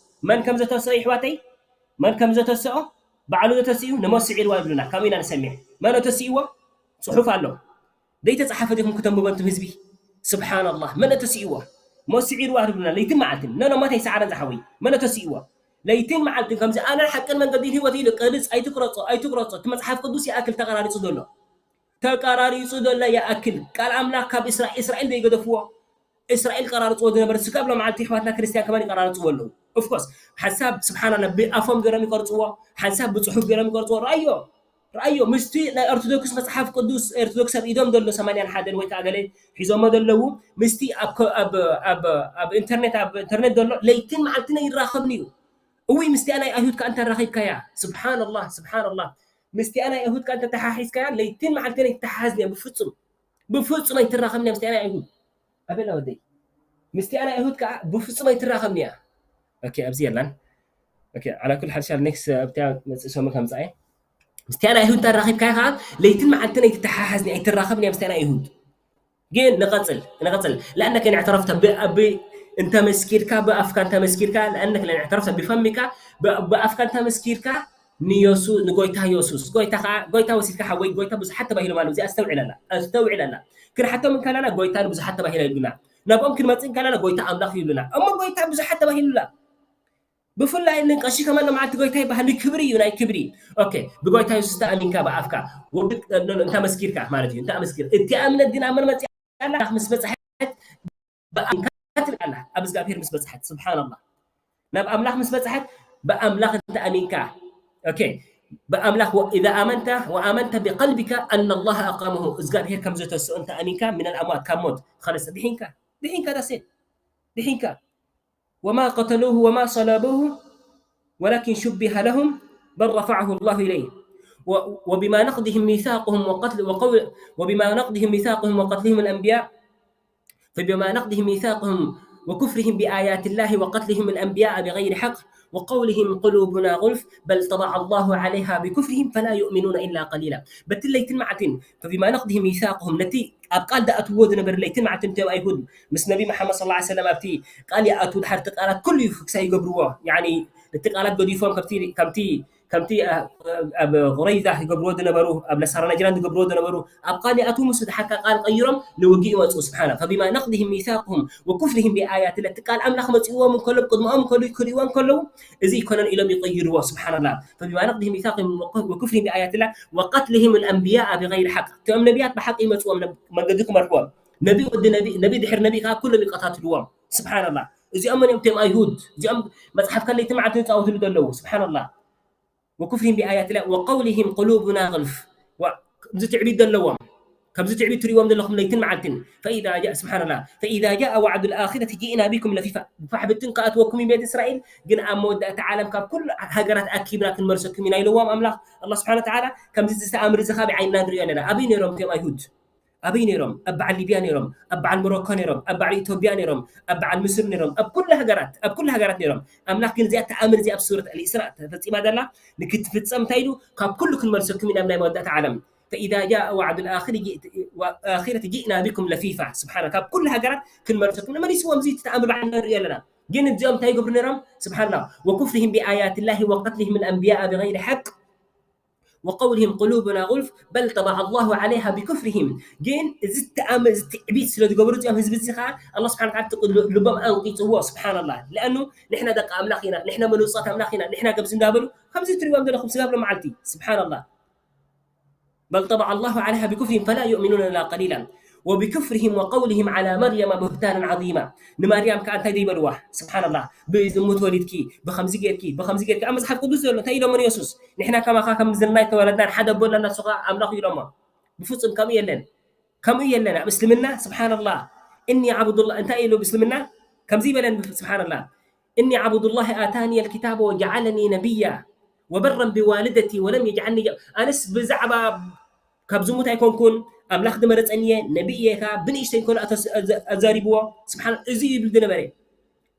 መን ከም ዘተስኦ ይሕዋተይ መን ከም ዘተስኦ ባዕሉ ዘተስኡ ንሞት ስዒርዋ ይብሉና ካብ ኢና ንሰሚዕ መን ተስእዎ ፅሑፍ ኣሎ ዘይተፃሓፈ ዲኹም ክተንብቦ እንቱም ህዝቢ ስብሓን ኣላህ መን ተስእዎ ሞት ስዒርዋ ይብሉና ለይትን መዓልትን ነኖማት ኣይሰዓረን ዝሓወይ መን ተስእዎ ለይትን መዓልትን ከምዚ ኣነ ሓቅን መንገድን ህይወት ኢሉ ቅርፅ ኣይትቁረፆ ኣይትቁረፆ እቲ መፅሓፍ ቅዱስ ይኣክል ተቀራሪፁ ዘሎ ተቃራሪፁ ዘሎ ይኣክል ቃል ኣምላኽ ካብ እስራኤል እስራኤል ዘይገደፍዎ እስራኤል ቀራርፅዎ ዝነበረ ስጋብ ሎም ዓልቲ ኣሕዋትና ክርስትያን ከማን ይቀራርፅዎ ኣለዉ ኦፍኮርስ ሓንሳብ ስብሓናላ ብኣፎም ገይሮም ይቀርፅዎ ሓንሳብ ብፅሑፍ ገይሮም ይቀርፅዎ ረኣዮ ረኣዮ ምስቲ ናይ ኦርቶዶክስ መፅሓፍ ቅዱስ ኦርቶዶክስ ኣብ ኢዶም ዘሎ ሰማንያን ሓደን ወይ ከዓ ገለ ሒዞሞ ዘለዉ ምስቲ ኣብ ኢንተርኔት ኣብ ኢንተርኔት ዘሎ ለይትን መዓልትን ይራኸብን እዩ እውይ ምስቲኣ ናይ ኣይሁድ ከዓ እንተራኺብካያ ስብሓንላ ስብሓንላ ምስቲኣ ናይ ኣይሁድ ከዓ እንተተሓሒዝካያ ለይትን መዓልትን ኣይተተሓሓዝን እያ ብፍፁም ብፍፁም ኣይትራኸብን እያ ምስቲኣ ናይ ኣይሁድ ኣበላ ወደይ ምስቲኣ ናይ ኣይሁድ ከዓ ብፍፁም ኣይትራኸብን እያ ኦኬ ኣብዚ የላን ኦኬ ዓላ ኩል ሓል ሻል ኔክስት ኣብቲያ መፅእ ሰሙ ከምፃኤ ምስቲኣ ናይ ኣይሁድ እንተራኺብካያ ከዓ ለይትን መዓልትን ኣይትተሓሓዝን እያ ኣይትራኸብን እያ ምስቲኣ ናይ ኣይሁድ ግን ንቐፅል ንቐፅል ለኣነከ ንዕተረፍተ ብኣብ እንተ መስኪርካ ብኣፍካ እንተ መስኪርካ ለኣነከ ንዕተረፍተ ብፈሚካ ብኣፍካ እንተ መስኪርካ ንየሱ ንጎይታ የሱስ ጎይታ ከዓ ጎይታ ወሲድካ ሓወይ ጎይታ ብዙሓት ተባሂሎም ኣለዉ እዚኣ ኣስተውዕለላ ኣስተውዕለላ ክንሓቶም እንከለና ጎይታ ንብዙሓት ተባሂላ ይብሉና ናብኦም ክንመፅእ እንከለና ጎይታ ኣምላኽ ይብሉና እሞ ጎይታ ብዙሓት ተባሂሉላ ብፍላይ ንቀሺ ከማን መዓልቲ ጎይታ ይበሃል ንክብሪ እዩ ናይ ክብሪ ኦኬ ብጎይታ የሱስ ተኣሚንካ ብኣፍካ እንተ መስኪርካ ማለት እዩ እንተ ኣመስኪር እቲ እምነት ግን ኣብ መን መፅያ ኣላ ምስ በፅሐት ብኣምካ ትብል ኣላ ኣብ እግዚኣብሄር ምስ በፅሐት ስብሓንላ ናብ ኣምላኽ ምስ በፅሐት ብኣምላኽ እንተ ኣሚንካ ኦኬ ብኣምላኽ إذا آمنت وآمنت بقلبك أن الله أقامه እግዚኣብሄር ከም ዘተስኦ እንተ ኣሚንካ من الأموات ካብ ሞት خلص ድሒንካ ድሒንካ ዳሴት ድሒንካ وما قتلوه وما صلبوه ولكن شبه لهم بل رفعه الله إليه وبما نقضهم ميثاقهم وقتل وقول وبما نقضهم ميثاقهم وقتلهم الأنبياء فبما نقضهم ميثاقهم وكفرهم بآيات الله وقتلهم الأنبياء بغير حق وقولهم قلوبنا غلف بل طبع الله عليها بكفرهم فلا يؤمنون إلا قليلا በቲ ለይትን መዓልትን فبما نقضهم ميثاقهم ነቲ ኣብ ቃል ዝኣትዎ ዝነበረ ለይትን መዓልትን እቶም ኣይሁድ ምስ ነቢ መሓመድ صلى الله عليه وسلم ኣብቲ ቃል ይኣትዉ ድሓር እቲ ቃላት ኩሉ ክሳይ ይገብርዎ ያኒ እቲ ቃላት ገዲፎም ከምቲ ከምቲ ከምቲ ኣብ ቁረይዛ ይገብርዎ ዝነበሩ፣ ኣብ ነሳራ ነጅራን ዝገብርዎ ዝነበሩ፣ ኣብ ቃል ይኣትዉ፣ ምስ ዝሓካ ቃል ቀይሮም ንውግእ ይመፅኡ። ስብሓና። ፈቢማ ነቅድህም ሚሳቅሁም ወኩፍርህም ብኣያትላ፣ እቲ ቃል ኣምላኽ መፅእዎም እንከሎ፣ ቅድምኦም እንከሎ፣ ክርእይዎ እንከለዉ፣ እዚ ይኮነን ኢሎም ይቀይርዎ። ስብሓንላ። ፈቢማ ነቅድህም ሚሳቅሁም ወኩፍርህም ብኣያትላ ወቀትልህም ልኣንብያኣ ብገይሪ ሓቅ፣ እቲኦም ነቢያት ብሓቂ ይመፅዎም፣ መገዲ ክመርሕዎም። ነቢ ወዲ ነቢ፣ ነቢ ድሕሪ ነቢ ከዓ ኩሎም ይቀታትልዎም። ስብሓንላ። እዚኦም መን እዮም? እቶም ኣይሁድ። እዚኦም መፅሓፍ ከለይቲ መዓልቲ ዝፃወትሉ ዘለዉ። ስብሓንላ። ወኩፍርህም ብኣያትላ ወቀውልህም ቁሉቡና ግልፍ። ከምዚ ትዕቢት ዘለዎም፣ ከምዚ ትዕቢት ትሪእዎም ዘለኹም ለይትን መዓልትን። ፈኢዛ ጃ-፣ ስብሓንላ። ፈኢዛ ጃአ ዋዕዱ ልኣኺረት ጂእና ቢኩም ለፊፋ። ፋሕብትን ክኣትወኩም እዩ ቤት እስራኤል፣ ግን ኣብ መወዳእታ ዓለም ካብ ኩሉ ሃገራት ኣኪብና ክንመልሰኩም ኢና ኢልዎም ኣምላኽ ኣላ ስብሓን ወተዓላ። ከምዚ ዝተኣምር እዚ ካብ ዓይንና ንሪኦ ኣለና። ኣበይ ነይሮም እቶም ኣይሁድ? ኣበይ ነይሮም? ኣብ በዓል ሊብያ ነይሮም፣ ኣብ በዓል ሞሮኮ ነይሮም፣ ኣብ በዓል ኢትዮጵያ ነይሮም፣ ኣብ በዓል ምስር ነይሮም፣ ኣብ ኩሉ ሃገራት፣ ኣብ ኩሉ ሃገራት ነይሮም። ኣምላኽ ግን እዚኣ ተኣምር እዚኣ ኣብ ሱረት ኣልኢስራእ ተፈጺማ ዘላ ንክትፍጸም እንታይ ኢሉ? ካብ ኩሉ ክንመልሰኩም ኢና ኣብ ናይ መወዳእታ ዓለም። ፈኢዛ ጃአ ዋዕዱ ልኣኺረት ጂእና ቢኩም ለፊፋ። ስብሓና። ካብ ኩሉ ሃገራት ክንመልሰኩም፣ መሊስዎም። እዚ ተኣምር ብዓይንና ንሪኦ ኣለና። ግን እዚኦም እንታይ ይገብሩ ነይሮም? ስብሓንላ። ወኩፍርህም ብኣያትላሂ ወቀትልህም ልኣንብያኣ ብገይሪ ሓቅ ወቀውልህም ቁሉቡና ጉልፍ በል ጠበዐ ላሁ ዓለይሃ ቢኩፍርህም። ግን እዚ ተኣምር፣ እዚ ትዕቢት ስለ ዝገበሩ እዚኦም ህዝቢ እዚ ከዓ ኣላህ ስብሓነ ወተዓላ ልቦም ኣንቂፅዎ። ስብሓንላህ። ለኣኑ ንሕና ደቂ ኣምላኽ ኢና፣ ንሕና መሉፃት ኣምላኽ ኢና፣ ንሕና ገብዚ እንዳበሉ ከምዚ ትሪእዎም ዘለኹም ስጋብ ሎመዓልቲ። ስብሓንላህ። በል ጠበዐ ላሁ ዓለይሃ ቢኩፍርህም ፈላ ዩእሚኑነ ኢላ ቀሊላ ወቢኩፍርህም ወቀውልህም ዓላ መርየመ ቡህታናን ዓዚማ። ንማርያም ከዓ እንታይ ዘይበልዋ? ስብሓንላህ። ብዝሙት ወሊድኪ፣ ብኸምዚ ጌርኪ፣ ብኸምዚ ጌርኪ። ኣብ መጽሓፍ ቅዱስ ዘሎ እንታይ ኢሎሞ ንየሱስ? ንሕና ከማኻ ከም ዝናይ ተወለድና፣ ሓደ ኣቦ ኣለና፣ ንሱ ኸዓ ኣምላኽ እዩ ኢሎሞ። ብፍጹም ከምኡ የለን። ከምኡ የለን። ኣብ እስልምና ስብሓንላህ። እኒ ዓብዱላህ እንታይ ኢሉ ብእስልምና? ከምዚ ይበለን ስብሓንላህ። እኒ ዓብዱላህ ኣታኒ ልኪታበ ወጀዓለኒ ነቢያ ወበረን ብዋልደቲ ወለም የጅዓልኒ ጀ-፣ ኣነስ ብዛዕባ ካብ ዝሙት ኣይኮንኩን፣ ኣምላኽ ዝመረጸኒ እየ፣ ነቢ እየ ኢኻ ብንእሽተይ እንከሎ ኣተስ-፣ ኣዘ-፣ ኣዛሪብዎ። ስብሓን-፣ እዚ ይብል ዝነበረ።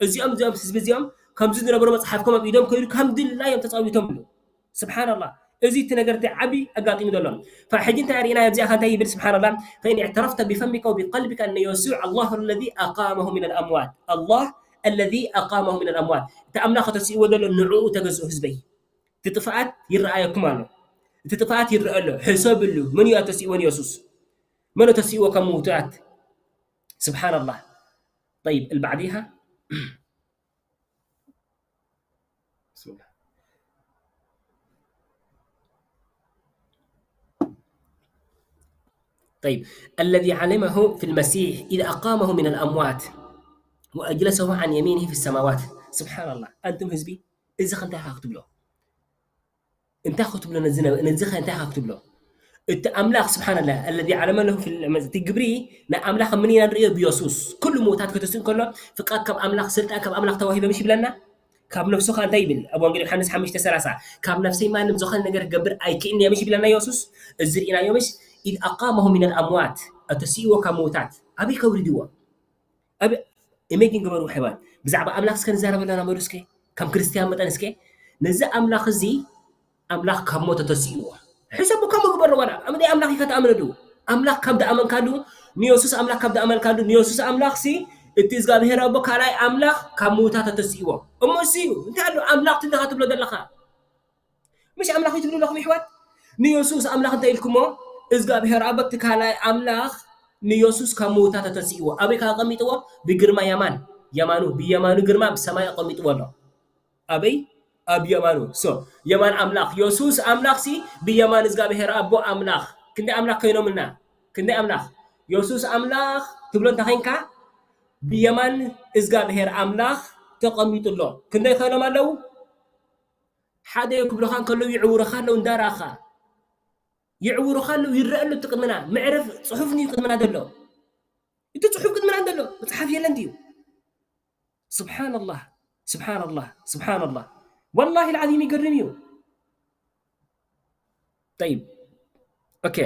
እዚኦም፣ እዚኦም፣ ህዝቢ እዚኦም ከምዚ ዝነበሩ መጽሓፍኩም ኣብ ኢዶም ከይዱ ከም ድላዮም ተጻዊቶምሉ። ስብሓንላህ። እዚ እቲ ነገር እቲ ዓቢ ኣጋጢሙ ዘሎ። ፈሕጂ እንታይ ርኢና ኣብዚኣ እንታይ ይብል? ስብሓንላህ። ፈኢን እዕተረፍተ ቢፈሚከ ወቢቀልቢከ ኣነ የሱዕ ኣላሁ ለዚ ኣቃመሁ ሚነል ኣምዋት። ኣላህ ኣለዚ ኣቃመሁ ሚነል ኣምዋት። እቲ ኣምላኽ ተሲእዎ ዘሎ ንዕኡ ተገዝኡ ህዝበይ። እቲ ጥፍኣት ይረኣየኩም ኣሎ። እቲ ጥፍኣት ይረአ ኣሎ። ሕሰብሉ። መን እዩ ኣተሲእዎ ንየሱስ? መን ኣተሲእዎ ካብ ምውቱኣት? ስብሓንላህ። ጠይብ፣ እልባዕዲሃ? ብስምላህ። ጠይብ፣ ኣለዚ ዓለመሁ ፊል መሲሕ ኢዝ ኣቃመሁ ሚነል ኣምዋት ወኣጅለሰሁ ዓን የሚኒሂ ፊ ሰማዋት። ስብሓንላህ። ኣንቱም ህዝቢ፣ እዚ ኸ እንታይ ኢኻ ክትብሎ? እንታይ ክትብሎ ነዚ ነ-፣ ነዚ ኸ እንታይ ክትብሎ? እቲ ኣምላኽ ስብሓንላህ፣ ኣለዚ ዓለመ ለሁ ፊል-፣ እቲ ግብሪ ናይ ኣምላኽ ምን ኢና ንርእዮ? ብየሱስ። ኩሉ ምዉታት ከተስእ እንከሎ፣ ፍቃድ ካብ ኣምላኽ፣ ስልጣን ካብ ኣምላኽ ተዋሂበ ምሽ ይብለና? ካብ ነፍሱ ኸ እንታይ ይብል? ኣብ ወንጌል ዮሃንስ ሓሙሽተ ሰላሳ፣ ካብ ነፍሰይ ማንም ዝኾነ ነገር ክገብር ኣይክእልን እየ ምሽ ይብለና የሱስ? እዚ ርኢናዮ ምሽ? ኢዝ ኣቃመሁ ሚነል ኣምዋት፣ ኣተሲእዎ ካብ ምዉታት። ኣበይ ከውሪድዎ? ኣብ ኢሜጂን ግበሩ ኣሕዋት። ብዛዕባ ኣምላኽ እስከ ንዛረብ ኣለና በሉ እስከ። ከም ክርስትያን መጠን እስከ ነዚ ኣምላኽ እዚ፣ ኣምላኽ ካብ ሞት ተተሲእዎ። ሕሰቡ፣ ከምኡ ግበሩ ዋላ። ኣብ ኣምላኽ ኢኻ ትኣምነሉ። ኣምላኽ ካብ ዝኣመንካሉ፣ ንየሱስ ኣምላኽ ካብ ዝኣመንካሉ፣ ንየሱስ ኣምላኽ ሲ እቲ እግዚኣብሔር ኣቦ ካልኣይ ኣምላኽ ካብ ምዉታት ተተሲእዎ። እሞ እሱ እዩ። እንታይ ኣሎ ኣምላኽ ትብለኻ ትብሎ ዘለኻ? ምሽ ኣምላኽ እዩ ትብሉ ኣለኹም ይሕዋት? ንየሱስ ኣምላኽ እንታይ ኢልኩሞ? እግዚኣብሔር ኣብ እቲ ካልኣይ ኣምላኽ ንየሱስ ካብ ምዉታት ኣተሲእዎ። ኣበይ ከ ኣቐሚጥዎ? ብግርማ የማን። የማኑ፣ ብየማኑ ግርማ ብሰማይ ኣቐሚጥዎ ኣሎ። ኣበይ? ኣብ የማኑ። ሶ፣ የማን ኣምላኽ። የሱስ ኣምላኽ ሲ ብየማን እግዚኣብሔር ኣቦ ኣምላኽ። ክንደይ ኣምላኽ ኮይኖምልና? ክንደይ ኣምላኽ? የሱስ ኣምላኽ ትብሎ እንተ ኸይንካ፣ ብየማን እግዚኣብሔር ኣምላኽ ተቐሚጡ ኣሎ። ክንደይ ኮይኖም ኣለዉ? ሓደ ክብሉኻ እንከለዉ ይዕውሩኻ ኣለዉ እንዳረኣኻ። ይዕውሩኻ ኣለዉ፣ ይረአ ኣሎ እቲ ቅድመና። መዕረፍ ጽሑፍ እዩ ቅድመና ዘሎ። እቲ ጽሑፍ ቅድመና ዘሎ። መጽሓፍ የለን ድዩ? ስብሓንላህ፣ ስብሓንላህ፣ ስብሓንላህ። ወላሂ ልዓዚም ይገርም እዩ። ጠይብ። ኦኬ።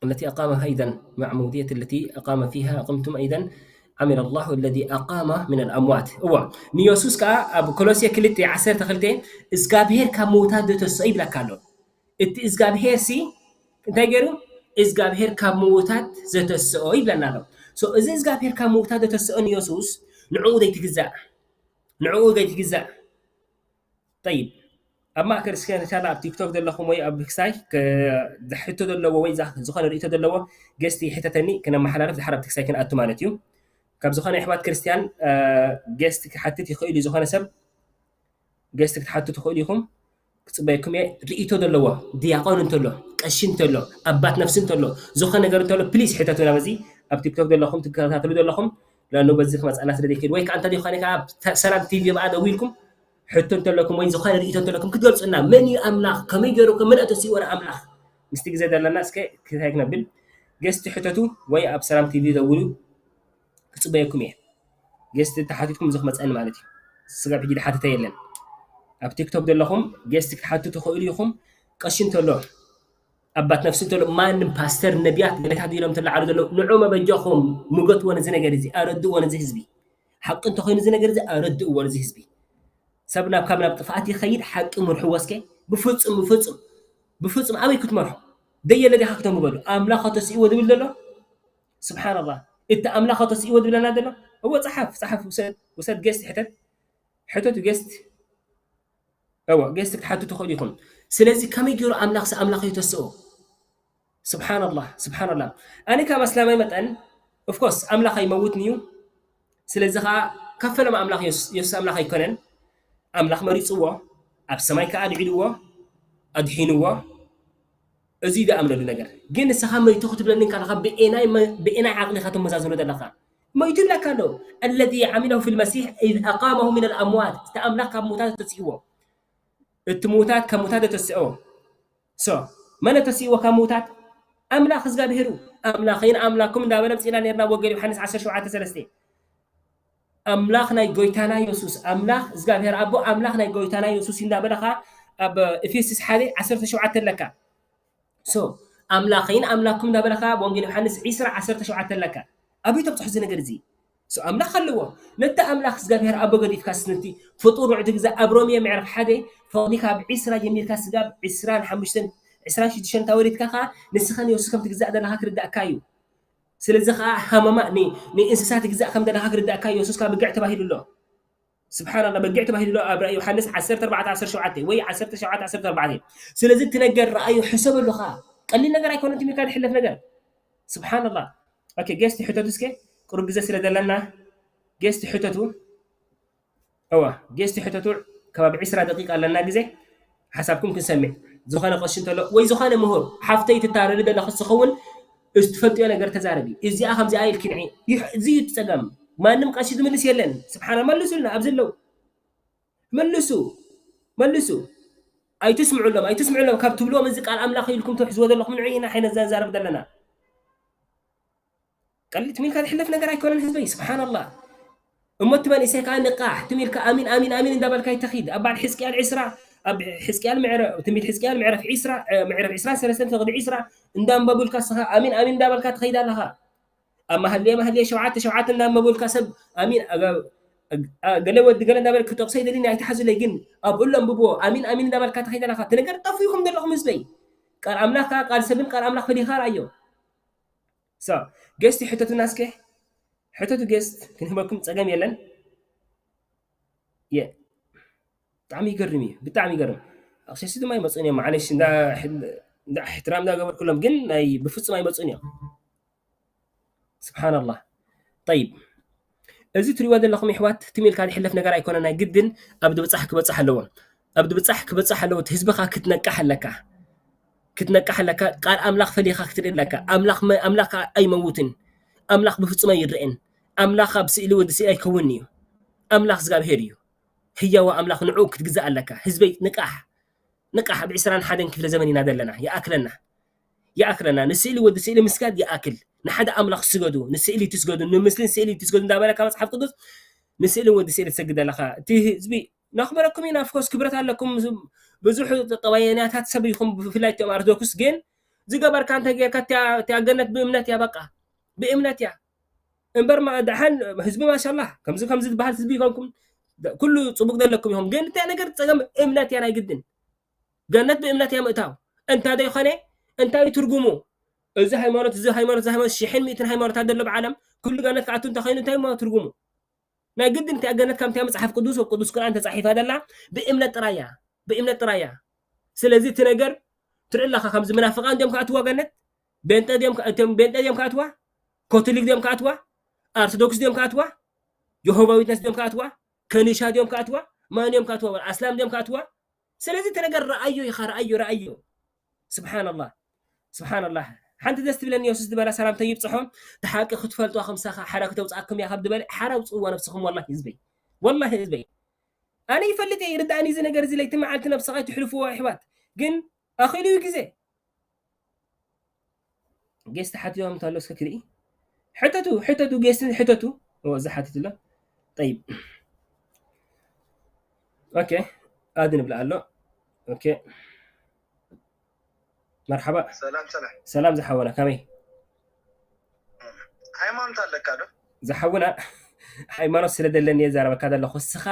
التي أقامها إذن معمودية التي أقام فيها أقمتم إذن عمل الله الذي أقام من الأموات። እዎ፣ ንየሱስ ከኣ ኣብ ኮሎሴ ክልተ ዓሰርተ ክልተ እግዚኣብሔር ካብ ምዉታት ዘተስኦ ይብለካ ኣሎ። እቲ እግዚኣብሔር ሲ እንታይ ገይሩ? እግዚኣብሔር ካብ ምዉታት ዘተስኦ ይብለና ኣሎ። ሶ፣ እዚ እግዚኣብሔር ካብ ምዉታት ዘተስኦ ንየሱስ ንዕኡ ዘይትግዛእ፣ ንዕኡ ዘይትግዛእ። ጠይብ፣ ኣብ ማእከል እስከ እንሻላ ኣብ ቲክቶክ ዘለኹም ወይ ኣብ ክሳይ ሕቶ ዘለዎ ወይ ዝኾነ ርእቶ ዘለዎ ገስቲ ይሕተተኒ ክነመሓላልፍ ድሓር ኣብቲ ክሳይ ክንኣቱ ማለት እዩ። ካብ ዝኾነ ኣሕዋት ክርስትያን ገስቲ ክሓትት ይኽእል እዩ። ዝኾነ ሰብ ገስቲ ክትሓቱ ትኽእሉ ኢኹም። ክፅበየኩም እየ። ርእቶ ዘለዎ ዲያቆን እንተሎ፣ ቀሺ እንተሎ፣ ኣባት ነፍሲ እንተሎ፣ ዝኾነ ነገር እንተሎ ፕሊስ ሕተቱና። በዚ ኣብ ቲክቶክ ዘለኹም ትከታተሉ ዘለኹም ለኑ በዚ ክመፅኣና ስለ ዘይክእል ወይ ከዓ እንተ ዘይኮነ ከዓ ሰላም ቲቪ ብኣ ደዊልኩም ሕቶ እንተለኩም ወይ ዝኾነ ርእቶ እንተለኩም ክትገልፁና፣ መን እዩ ኣምላኽ፣ ከመይ ገይሩ ከ መን ኣተሲእዎ ንኣምላኽ? ምስቲ ግዜ ዘለና እስከ ክታይ ክነብል ገስቲ ሕተቱ ወይ ኣብ ሰላም ቲቪ ደውሉ። ክፅበየኩም እየ። ገስቲ ተሓቲትኩም እዚ ክመፀኒ ማለት እዩ። ስጋብ ሕጂ ድሓተተ የለን። ኣብ ቲክቶክ ዘለኹም ገስቲ ክትሓቱ ትኽእሉ ኢኹም። ቀሺ እንተሎ ኣባት ነፍሲ እንተሎ ማንም ፓስተር ነቢያት ገለታት ኢሎም ተለዓሉ ዘለዉ ንዑ መበጃኹም ምገትዎ ነዚ ነገር እዚ ኣረድእዎ ነዚ ህዝቢ ሓቂ እንተኮይኑ እዚ ነገር እዚ ኣረድእዎ ነዚ ህዝቢ ሰብ ናብ ካብ ናብ ጥፍኣት ይኸይድ ሓቂ ምርሕዎ እስከ ብፍፁም ብፍፁም ብፍፁም ኣበይ ክትመርሖ ደየለ ዲኻ ክተምበሉ ኣምላኽ ተስእዎ ዝብል ዘሎ ስብሓንላህ እቲ ኣምላኽ ተስእዎ ዝብለና ዘሎ እዎ ፀሓፍ ፀሓፍ ውሰድ ውሰድ ገስት ሕተት ሕተቱ ገስት እዎ ገስት ክትሓቱ ትኽእሉ ኢኹም ስለዚ ከመይ ገይሩ ኣምላኽ ስ ኣምላኽ የተስኦ ስብሓንላህ ስብሓንላህ ኣነ ካብ ኣስላማይ መጠን ኦፍኮርስ ኣምላኽ ኣይመውትን እዩ ስለዚ ከዓ ካብ ፈለማ ኣምላኽ የሱስ ኣምላኽ ኣይኮነን ኣምላኽ መሪፅዎ ኣብ ሰማይ ከዓ ኣድዒልዎ ኣድሒንዎ እዚ እዩ ዝኣምነሉ ነገር ግን ንስኻ መይቱ ክትብለኒ እንከለኻ ብኤናይ ዓቕሊ ኢኻ ትመዛዘሎ ዘለኻ መይቱ ይብለካ ኣሎ الذي عمله في المسيح إذ أقامه من الأموات እቲ ኣምላኽ ካብ ሙታት ተስእዎ እቲ ሙታት ካብ ሙታት ተስኦ ሶ መን ተስእዎ ካብ ሙታት ኣምላኽ እግዚኣብሄር እዩ ኣምላኸይን ኣምላኩም እንዳበለ ምፅኢና ነርና ወንጌል ዮሃንስ ዓሰርተ ሸውዓተ ሰለስተ ኣምላኽ ናይ ጎይታና የሱስ ኣምላኽ እግዚኣብሔር ኣቦ ኣምላኽ ናይ ጎይታና የሱስ እንዳበለ ከዓ ኣብ ኤፌሶስ ሓደ ዓሰርተ ሸውዓተ ኣለካ ሶ ኣምላኸይን ኣምላኩም እንዳበለ ከዓ ኣብ ወንጌል ዮሃንስ ዒስራ ዓሰርተ ሸውዓተ ኣለካ ኣበይ ተብፅሑ እዚ ነገር እዚ ሶ ኣምላኽ ኣለዎ ነቲ ኣምላኽ እግዚኣብሔር ኣቦ ገዲፍካ ስንቲ ፍጡር ርዑ ትግዛእ ኣብ ሮሜ ምዕራፍ ሓደ ፈቕዲካ ኣብ ዒስራ ጀሚርካ ስጋብ ዒስራን ሓሙሽተን ዒስራን ሽዱሽተን እንታወሪድካ ከዓ ንስኻ ንየሱስ ከም ትግዛእ ዘለካ ክርዳእካ እዩ ስለዚ ከዓ ሃመማ ንእንስሳ ትግዛእ ከም ዘለካ ክርዳእካ የሱስ ከዓ ብግዕ ተባሂሉ ኣሎ ስብሓንላ በጊዕ ተባሂሉ ኣሎ ኣብ ራእይ ዮሃንስ ዓሰርተ ኣርባዕተ ዓሰርተ ሸውዓተ ወይ ዓሰርተ ሸውዓተ ዓሰርተ ኣርባዕተ ስለዚ እቲ ነገር ረኣዩ ሕሰበሉ ከዓ ቀሊል ነገር ኣይኮነ ትም ኢልካ ዝሕለፍ ነገር ስብሓንላ ኦኬ ጌስቲ ሕተቱ እስከ ቅሩብ ግዜ ስለ ዘለና ጌስቲ ሕተቱ እዋ ጌስቲ ሕተቱ ከባቢ ዕስራ ደቂቃ ኣለና ግዜ ሓሳብኩም ክንሰምዕ ዝኾነ ቀሺ እንተሎ ወይ ዝኾነ ምሁር ሓፍተይ ትታረዲ ዘለኽስ ዝኸውን እዚ ትፈልጥዮ ነገር ተዛረቢ እዚኣ ከምዚኣ ኢልኪ ንዒ እዚ እዩ እቲ ፀገም ማንም ቀሺ ዝምልስ የለን ስብሓና መልሱልና ኣብዚ ኣለዉ መልሱ መልሱ ኣይትስምዑሎም ኣይትስምዑሎም ካብ ትብልዎም እዚ ቃል ኣምላኽ ኢልኩም ትሕዝዎ ዘለኹም ንዑ ኢና ሓይነ ዘንዛረብ ዘለና ቀሊል ትም ኢልካ ዝሕለፍ ነገር ኣይኮነን ህዝበይ ስብሓንላህ እሞ እቲ መንእሰይ ከዓ ንቃሕ ትም ኢልካ ኣሚን ኣሚን ኣሚን እንዳበልካ ይተኺድ ኣብ በዓል ሕዝቅያል ዕስራ ኣብ ሕዝቅያል ትንቢት ሕዝቅያል ምዕራፍ ዕስራ ምዕራፍ ዕስራ ሰለስተን ተቕዲ ዕስራ እንዳንበቡልካ ስኻ ኣሚን ኣሚን እንዳበልካ ትኸይድ ኣለኻ ኣብ ማህሌ ማህሌ ሸውዓተ ሸውዓተ እንዳንበቡልካ ሰብ ኣሚን ገለ ወዲ ገለ እንዳበል ክጠቕሶ ይደሊኒ ኣይትሓዙለይ ግን ኣብኡ ለንብብዎ ኣሚን ኣሚን እንዳበልካ ትኸይድ ኣለኻ እቲ ነገር ጠፊኹም ዘለኹም ህዝበይ ቃል ኣምላኽ ከዓ ቃል ሰብን ቃል ኣምላኽ ፈሊኻ ረኣዮ ጌስት ሕተቱና እስከ ሕተቱ ጌስት ክንህበኩም ፀገም የለን የ ብጣዕሚ ይገርም እዩ ብጣዕሚ ይገርም ኣክሴሲ ድማ ይመፁን እዮም ማዓለሽ እንዳ እሕትራም እንዳገበርኩሎም ግን ናይ ብፍፁም ኣይመፁን እዮም ስብሓንላህ ጠይብ እዚ ትሪእዎ ዘለኹም ይሕዋት ትም ኢልካ ዝሕለፍ ነገር ኣይኮነ ናይ ግድን ኣብ ድብፃሕ ክበፅሕ ኣለዎ ኣብ ድብፃሕ ክበፅሕ ኣለዎ ህዝብኻ ክትነቃሕ ኣለካ ክትነቃሕ ኣለካ ቃል ኣምላኽ ፈሊኻ ክትርኢ ኣለካ ኣምላኽ ኣምላኽ ኣይመውትን ኣምላኽ ብፍፁም ኣይረኤን ኣምላኽ ኣብ ስእሊ ወዲ ስእሊ ኣይከውንን እዩ ኣምላኽ እግዚኣብሄር እዩ ህያዋ ኣምላኽ ንዑ ክትግዛእ ኣለካ ህዝበይ ንቃሕ ንቃሕ ኣብ ዕስራን ሓደን ክፍለ ዘመን ኢና ዘለና ይኣክለና ይኣክለና ንስእሊ ወዲ ስእሊ ምስጋድ ይኣክል ንሓደ ኣምላኽ ስገዱ ንስእሊ ትስገዱ ንምስልን ስእሊ ትስገዱ እንዳበለካ መፅሓፍ ቅዱስ ንስእሊ ወዲ ስእሊ ትሰግድ ኣለካ እቲ ህዝቢ ነኽብረኩም ኢና ኣፍኮስ ክብረት ኣለኩም ብዙሕ ጠባየኛታት ሰብ ኢኹም ብፍላይ እቶም ኣርቶዶክስ ግን ዝገበርካ እንተ ጌርካ እቲኣ ገነት ብእምነት እያ በቃ ብእምነት እያ እምበር ደሓን ህዝቢ ማሻላ ከምዚ ከምዚ ዝበሃል ህዝቢ ይኮንኩም ኩሉ ፅቡቅ ዘለኩም ኢኹም ግን እንታይ ነገር ፀገም እምነት እያ ናይ ግድን ገነት ብእምነት እያ ምእታው እንታ ዘይኮነ እንታይ ትርጉሙ እዚ ሃይማኖት እዚ ሃይማኖት እዚ ሃይማኖት ሽሕን ሚእትን ሃይማኖታት ዘሎ ብዓለም ኩሉ ገነት ክኣቱ እንተኮይኑ እንታይ ትርጉሙ ናይ ግድን እቲኣ ገነት ከምቲኣ መፅሓፍ ቅዱስ ወብ ቅዱስ ቁርኣን ተፃሒፋ ዘላ ብእምነት ጥራይ እያ ብእምነት ጥራይ እያ። ስለዚ እቲ ነገር ትርኢ ኣለኻ፣ ከምዚ መናፍቃን ድዮም ክኣትዋ ገነት? ቤንጠ ድዮም ክኣ-፣ እቶም ቤንጠ ድዮም ክኣትዋ? ኮቶሊክ ድዮም ክኣትዋ? ኣርቶዶክስ ድዮም ክኣትዋ? ጆሆባ ዊትነስ ድዮም ክኣትዋ? ከኒሻ ድዮም ክኣትዋ? ማን እዮም ክኣትዋ? ኣስላም ድዮም ክኣትዋ? ስለዚ እቲ ነገር ረኣዮ ኢኻ፣ ረኣዮ፣ ረኣዮ። ስብሓንላህ፣ ስብሓንላህ። ሓንቲ ደስ ትብለኒ፣ የሱስ ዝበላ ሰላምታ ይብፅሖ። እቲ ሓቂ ክትፈልጥዋ ከምሳኻ ሓራ ክተውፅኣኩም እያ ካብ ዝበለ ሓራ ውፅእዋ ነብስኹም። ወላሂ ህዝበይ፣ ወላሂ ህዝበይ፣ ኣነ ይፈልጥ እየ፣ ይርዳእኒ እዚ ነገር እዚ። ለይቲ መዓልቲ ነብስኻ ይትሕልፍዎ ኣሕዋት፣ ግን ኣኺሉ እዩ ግዜ። ጌስት ሓቲቶም እንተሎ እስከ ክርኢ። ሕተቱ፣ ሕተቱ፣ ጌስትን ሕተቱ። ኦ፣ እዚ ሓቲት ኣሎ። ጠይብ። ኦኬ፣ ኣድን ብላ ኣሎ። ኦኬ። መርሓባ። ሰላም፣ ሰላም። ሰላም ዝሓወና፣ ከመይ? ሃይማኖት ኣለካ ዶ? ዝሓውና፣ ሃይማኖት ስለ ዘለኒ እየ ዛረበካ ዘለኹ። እስኻ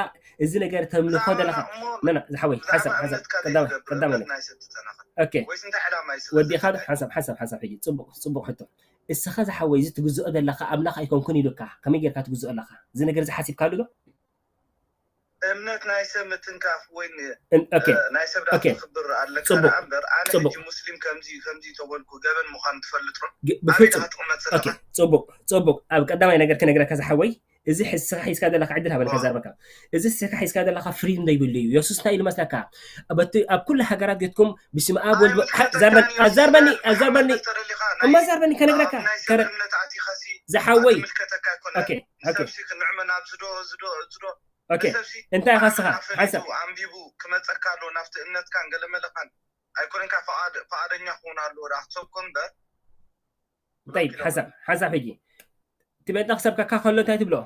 እዚ ነገር ተምልኾ ብዛዕባ ዘለኻ። እሞ፣ ና፣ ና፣ ዝሓወይ፣ ብዛዕባ ሓሳብ፣ ሓሳብ፣ እምነትካ ቀዳማይ፣ ዘይትገብር ቀዳማይ እምነት ነገር። ናይ ሰብ ትተናኸል። ኦኬ። ወይስ እንታይ ዕላማ እዩ ስለ ወዲኻ ዶ? ዘለካ? ሓሳብ፣ ሓሳብ፣ ሓሳብ፣ ሕጂ ጽቡቕ፣ ጽቡቕ ሕቶ። እስኻ ዝሓወይ፣ እዚ ትግዝኦ ዘለኻ ኣምላኽ ኣይኮንኩን ኢሉካ። ከመይ ጌርካ ትግዝኦ ኣለኻ? እዚ ነገር እዚ ሓሲብካሉ ዶ? እምነት ናይ ሰብ ምትንካፍ ወይ ን-፣ እን-፣ ኦኬ። እ፣ ናይ ሰብ ደኣ ኦኬ። ክትኽብር ኣለካ ጽቡቕ። ደኣ እምበር፣ ኣነ ጽቡቕ። ሕጂ ሙስሊም ከምዚ፣ ከምዚ ተበልኩ ገበን ምዃኑ ትፈልጥ ዶ? ግ-፣ ኣበይ ብፍጹም። ደኣ ትቕመጥ ዘለኻ? ኦኬ። ጽቡቕ፣ ጽቡቕ። ኣብ ቀዳማይ ነገር ክነግረካ ዝሓወይ፣ እዚ ሒዝ-፣ ስኻ ሒዝካ ዘለኻ ዕድል ሃበኒ ዋ። ከዛርበካ። እዚ ስኻ ሒዝካ ዘለኻ ፍሪድም ዘይብሉ እዩ። የሱስ እንታይ ኢሉ መስለካ? በቲ ኣብ ኩሉ ሃገራት ጌትኩም ብስም ኣብ ኣይ፣ ወልድ ወ-፣ ምትንከተካ ዛርበኒ፣ እዩ። ኣዛርበኒ፣ ኣዛርበኒ። መፍጠር ኣሊኻ ናይ እማ ዛርበኒ ከነግረካ። ኣብ ናይ ሰብ ከረ-፣ እምነት ኣቲኻሲ ዝሓወይ። ዝምልከተካ ኣይኮነን። ኦኬ፣ ኦኬ። ንሰብሲ ክንዕመን ኣብዚ ዶ፣ እዚ ዶ፣ እዚ ዶ። ኦኬ። ንሰብሲ እንታይ ኢኻ ንስኻ? ኣፈሊጡ ሓንሳብ። ኣንቢቡ ክመጸካ ኣለዎ ናብቲ እምነትካን ገለ መለኻን። ኣይኮነን ካብ ፍቓድ-፣ ፍቓደኛ ክኸውን ኣለዎ ደኣ ክትሰብኮ እምበር። ጠይብ፣ ሓንሳብ፣ ሓንሳብ ሕጂ። እቲ ቤንጠ ክሰብከካ ከሎ እንታይ ትብሎ?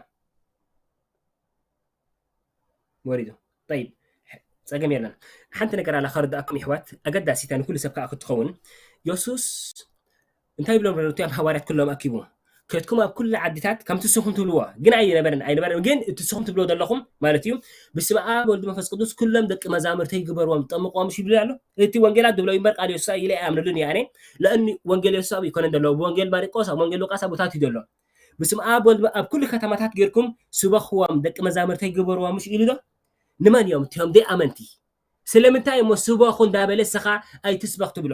ወሪዱ። ጠይብ፣ ጸገም የለን። ሓንቲ ነገር ኣላ ከረድኣኩም ይሕዋት፣ ኣገዳሲት ንኩሉ ሰብ ከኣ ክትኸውን። የሱስ እንታይ ይብሎም ነሩ? እቶም ሃዋርያት ኩሎም ኣኪቡ፣ "ከድኩም ኣብ ኩሉ ዓድታት ከምቲ ንስኹም ትብልዎ፣ ግን ኣይነበረን፣ ኣይነበረን፣ ግን እቲ ንስኹም ትብልዎ ዘለኹም ማለት እዩ፣ ብስመ ኣብ ወልድ መንፈስ ቅዱስ ኩሎም ደቂ መዛሙርተይ ግበርዎም፣ ጠምቅዎም" ይብሉ ኣሎ። እቲ ወንጌላት ዝብሎ እምበር ቃል የሱስ ኢለ ኣይኣምነሉን እየ ኣነ። ለእኒ ወንጌል የሱስ ኣብኡ ይኮነን ዘሎ፣ ወንጌል ማርቆስ፣ ኣብ ወንጌል ሉቃስ፣ ኣብ ቦታት እዩ ዘሎ። "ብስመ ኣብ ወልድ ኣብ ኩሉ ከተማታት ጌርኩም ስበኽዎም፣ ደቂ መዛሙርተይ ግበርዎም" ምሽ ኢሉ ዶ? ንመን እዮም እቲኦም ደይ ኣመንቲ? ስለምንታይ እሞ ስበኹ እንዳበለ ስኻ ኣይትስበኽ ትብሎ?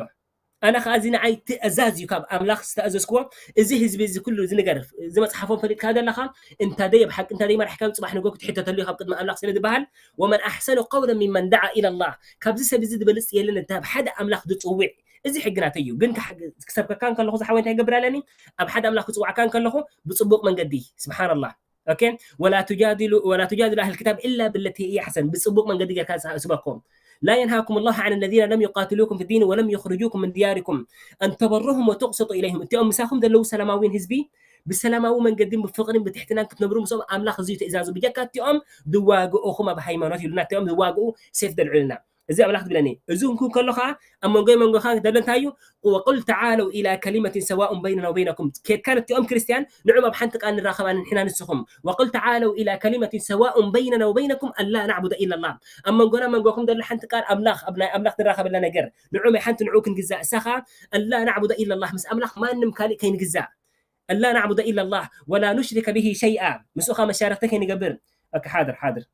ኣነ ኸዓ እዚ ንዓይ ትእዛዝ እዩ ካብ ኣምላኽ ዝተኣዘዝክዎ። እዚ ህዝቢ እዚ ኩሉ እዚ ነገር፣ እዚ መጽሓፎም ፈሊጥካ ዘለኻ፣ እንታደይ ኣብ ሓቂ እንታደይ መራሕካ፣ ጽባሕ ንግሆ ክትሕተተሉ ኢኻ ኣብ ቅድሚ ኣምላኽ ስለ ዝበሃል፣ "ወመን ኣሕሰኑ ቀውለን ሚመን ደዓ ኢለላህ"፣ ካብዚ ሰብ እዚ ዝበልጽ የለን፣ እንተ ኣብ ሓደ ኣምላኽ ዝጽውዕ። እዚ ሕጊ ናተይ እዩ። ግን ክሓ-፣ ክሰብከካ እንከለኹ ዝሓወይ እንታይ ይገብር ኣለኒ? ኣብ ሓደ ኣምላኽ ክጽውዓካ እንከለኹ ብጽቡቕ መንገዲ፣ ስብሓንላህ። ኦኬ? "ወላ ቱጃዲሉ፣ ወላ ቱጃዲሉ ኣህል ክታብ ኢላ ብለቲ ሂየ ኣሕሰን"፣ ብጽቡቕ መንገዲ ጌርካ ስ-፣ ስበኮም። "ላ የንሃኩም ላሁ ዐን ለዚነ ለም ዩቃትሉኩም ፊ ዲን ወለም ዩኽርጁኩም ምን ዲያሪኩም ኣን ተበሩሁም ወቱቅስጡ ኢለይሁም"፣ እቲኦም ምሳኹም ዘለዉ ሰላማዊን ህዝቢ ብሰላማዊ መንገድን ብፍቕርን ብትሕትናን ክትነብሩ ምስኦም ኣምላኽ እዚ እዩ ትእዛዙ። ብጀካ እቲኦም ዝዋግኡኹም ኣብ ሃይማኖት ኢሉና፣ እቲኦም ዝዋግኡ ሴፍ ደልዑልና። እዚ ኣምላኽ ትብለኒ። እዚ እንኩ ከሎ ኸዓ ኣብ መንጎይ መንጎኻ ደሎ እንታይ እዩ? "ወቁል ተዓለው ኢላ ከሊመትን ሰዋኡን በይነና ወበይነኩም።" ኬድካ ነቲኦም ክርስትያን ንዕም ኣብ ሓንቲ ቃል ንራኸብ ኣነ ንሕና ንስኹም። "ወቁል ተዓለው ኢላ ከሊመትን ሰዋኡን በይነና ወበይነኩም ኣላ ናዕቡደ ኢላላህ።" ኣብ መንጎና መንጎኹም ደሎ ሓንቲ ቃል ኣምላኽ፣ ኣብ ናይ ኣምላኽ ንራኸበላ ነገር። ንዑ ናይ ሓንቲ ንዑ ክንግዛእ። እሳ ኸዓ ኣላ ናዕቡደ ኢላላህ፣ ምስ ኣምላኽ ማንም ካልእ ከይንግዛእ። "ኣላ ናዕቡደ ኢላላህ ወላ ኑሽሪከ ብሂ ሸይኣ"፣ ምስኡ ኸዓ መሻርኽቲ ከይንገብር። ኦኬ፣ ሓድር፣ ሓድር።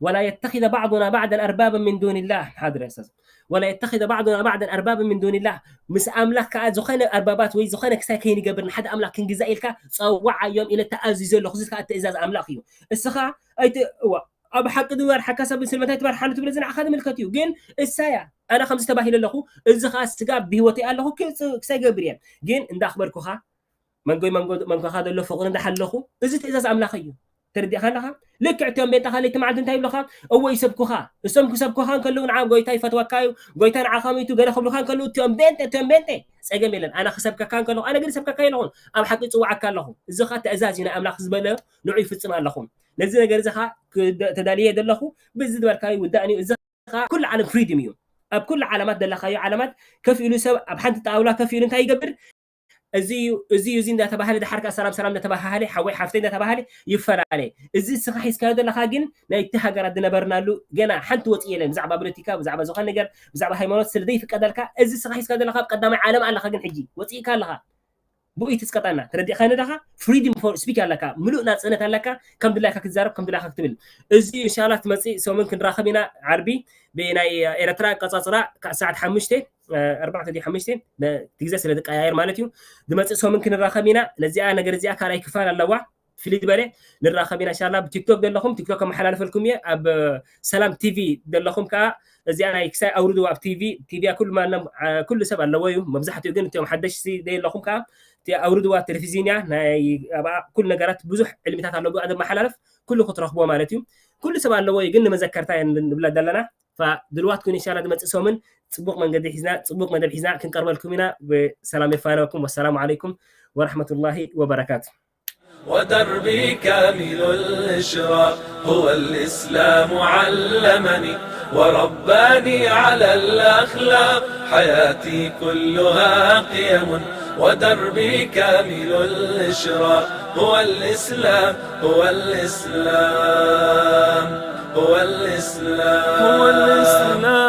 "ወላ የተኺዘ ባዕዱና ባዕደን ኣርባበን ሚን ዱንላህ"፣ ሓድር ያ ኡስታዝ። "ወላ የተኺዘ ባዕዱና ባዕደን ኣርባበን ሚን ዱንላህ"፣ ምስ ኣምላኽ ከኣ ዝኾነ ኣርባባት ወይ ዝኾነ ክሳይ ከይንገብር፣ ንሓደ ኣምላኽ ክንግዛእ ኢልካ ጸውዓዮም ኢለ ተኣዚዘ ኣለኹ። እዚ ከኣ ትእዛዝ ኣምላኽ እዩ። እስኻ ኣይት-፣ እዋ፣ ኣብ ሓቂ ዝመርሓካ ሰብ ስለምንታይ ትመርሓኒ ትብሎ፣ እዚ ንዓኻ ዝምልከት እዩ። ግን እሳያ፣ ኣነ ከምዚ ተባሂለ ኣለኹ፣ እዚ ከኣ ስጋ ብህይወተይ ኣለኹ፣ ክጽ-፣ ክሳይ ገብር እየ። ግን እንዳኽበርኩኻ፣ መንጎይ መንጎ-፣ መንጎኻ ዘሎ ፍቕሪ እንዳሓለኹ፣ እዚ ትእዛዝ ኣምላኽ እዩ። ተረዲእካ ኣለኻ? ልክዕ እቲኦም ቤንጠኻ ለይቲ መዓልቲ እንታይ ይብሉኻ? እወ ይሰብኩኻ። እሶም ክሰብኩኻ እንከለዉ ንዓ ጎይታ ይፈትወካ እዩ፣ ጎይታ ንዓኻ ሞይቱ ገለ ክብሉኻ እንከለዉ እቲኦም ቤንጠ፣ እቲኦም ቤንጠ። ጸገም የለን። ኣነ ክሰብከካ እንከለኹ፣ ኣነ ግን ይሰብከካ የለኹን። ኣብ ሓቂ ይጽውዓካ ኣለኹ። እዚ ኸኣ ትእዛዝ እዩ፣ ናይ ኣምላኽ ዝበለ ንዑ ይፍጽም ኣለኹ። ነዚ ነገር እዚ ኸኣ ክደ-፣ ተዳልየ ዘለኹ፣ ብዚ ዝበልካዮ ይውዳእን እዩ። እዚ ኸኣ ኩሉ ዓለም ፍሪድም እዩ። ኣብ ኩሉ ዓለማት ዘለኻዮ ዓለማት ከፍ ኢሉ ሰብ ኣብ ሓንቲ ጣውላ ከፍ ኢሉ እንታይ ይገብር? እዚ እዩ፣ እዚ እዩ፣ እዚ እንዳተባሃለ፣ ድሓር ከኣ ሰላም ሰላም እንዳተባሃሃለ፣ ሓወይ ሓፍተይ እንዳተባሃለ ይፈላለ። እዚ እስኻ ሒዝካዮ ዘለኻ ግን ናይቲ ሃገራት ዝነበርናሉ ገና ሓንቲ ወፂእ የለን። ብዛዕባ ፖለቲካ፣ ብዛዕባ ዝኾነ ነገር፣ ብዛዕባ ሃይማኖት ስለ ዘይፍቀደልካ፣ እዚ እስኻ ሒዝካዮ ዘለኻ ኣብ ቀዳማይ ዓለም ኣለኻ። ግን ሕጂ ወፂእካ ኣለኻ። ብኡ እዩ ትስቀጣና። ተረዲእካኒ ዳኻ? Freedom for speech ኣለካ፣ ምሉእ ናጽነት ኣለካ፣ ከም ድላይካ ክትዛረብ፣ ከም ድላይካ ክትብል። እዚ ኢንሻላህ ትመጽእ ሰሙን ክንራኸብ ኢና። ዓርቢ ብናይ ኤረትራ ኣቀጻጽራ ሰዓት ሓሙሽተ፣ ኣርባዕተ ድዩ ሓሙሽተ፣ እቲ ግዜ ስለ ዝቀያየር ማለት እዩ። ዝመጽእ ሰሙን ክንራኸብ ኢና። ነዚኣ ነገር እዚኣ ካልኣይ ክፋል ኣለዋ። ፍልይ ዝበለ ንራኸብ ኢና። ኢንሻላህ ብቲክቶክ ዘለኹም ቲክቶክ ከመሓላልፈልኩም እየ። ኣብ ሰላም ቲቪ ዘለኹም ከዓ እዚኣ ናይ ክሳይ ኣውርድዋ ኣብ ቲቪ። ቲቪ ኩሉ ማንም ኩሉ ሰብ ኣለዎ እዩ። መብዛሕትኡ ግን እቶም ሓደሽቲ ዘለኹም ከዓ እቲ ኣውርድዋ ቴሌቪዝን እያ። ናይ ኣብኣ ኩሉ ነገራት ብዙሕ ዕልሚታት ኣለዎ ኣብኣ ዘመሓላልፍ ኩሉ ክትረኽቦ ማለት እዩ። ኩሉ ሰብ ኣለዎ እዩ፣ ግን ንመዘከርታ እያ ንብላ ዘለና። ድልዋት ኩን ኢንሻላህ ዝመጽእ ሰሙን ጽቡቕ መንገዲ ሒዝና ጽቡቕ መደብ ሒዝና ክንቀርበልኩም ኢና። ብሰላም የፋነወኩም። ወሰላሙ ዓለይኩም ወረሕመቱላሂ ወበረካቱ። ودربي كامل الإشراق، هو الإسلام علمني ورباني على الأخلاق، حياتي كلها قيم، ودربي كامل الإشراق، هو الإسلام، هو الإسلام، هو الإسلام، هو الإسلام.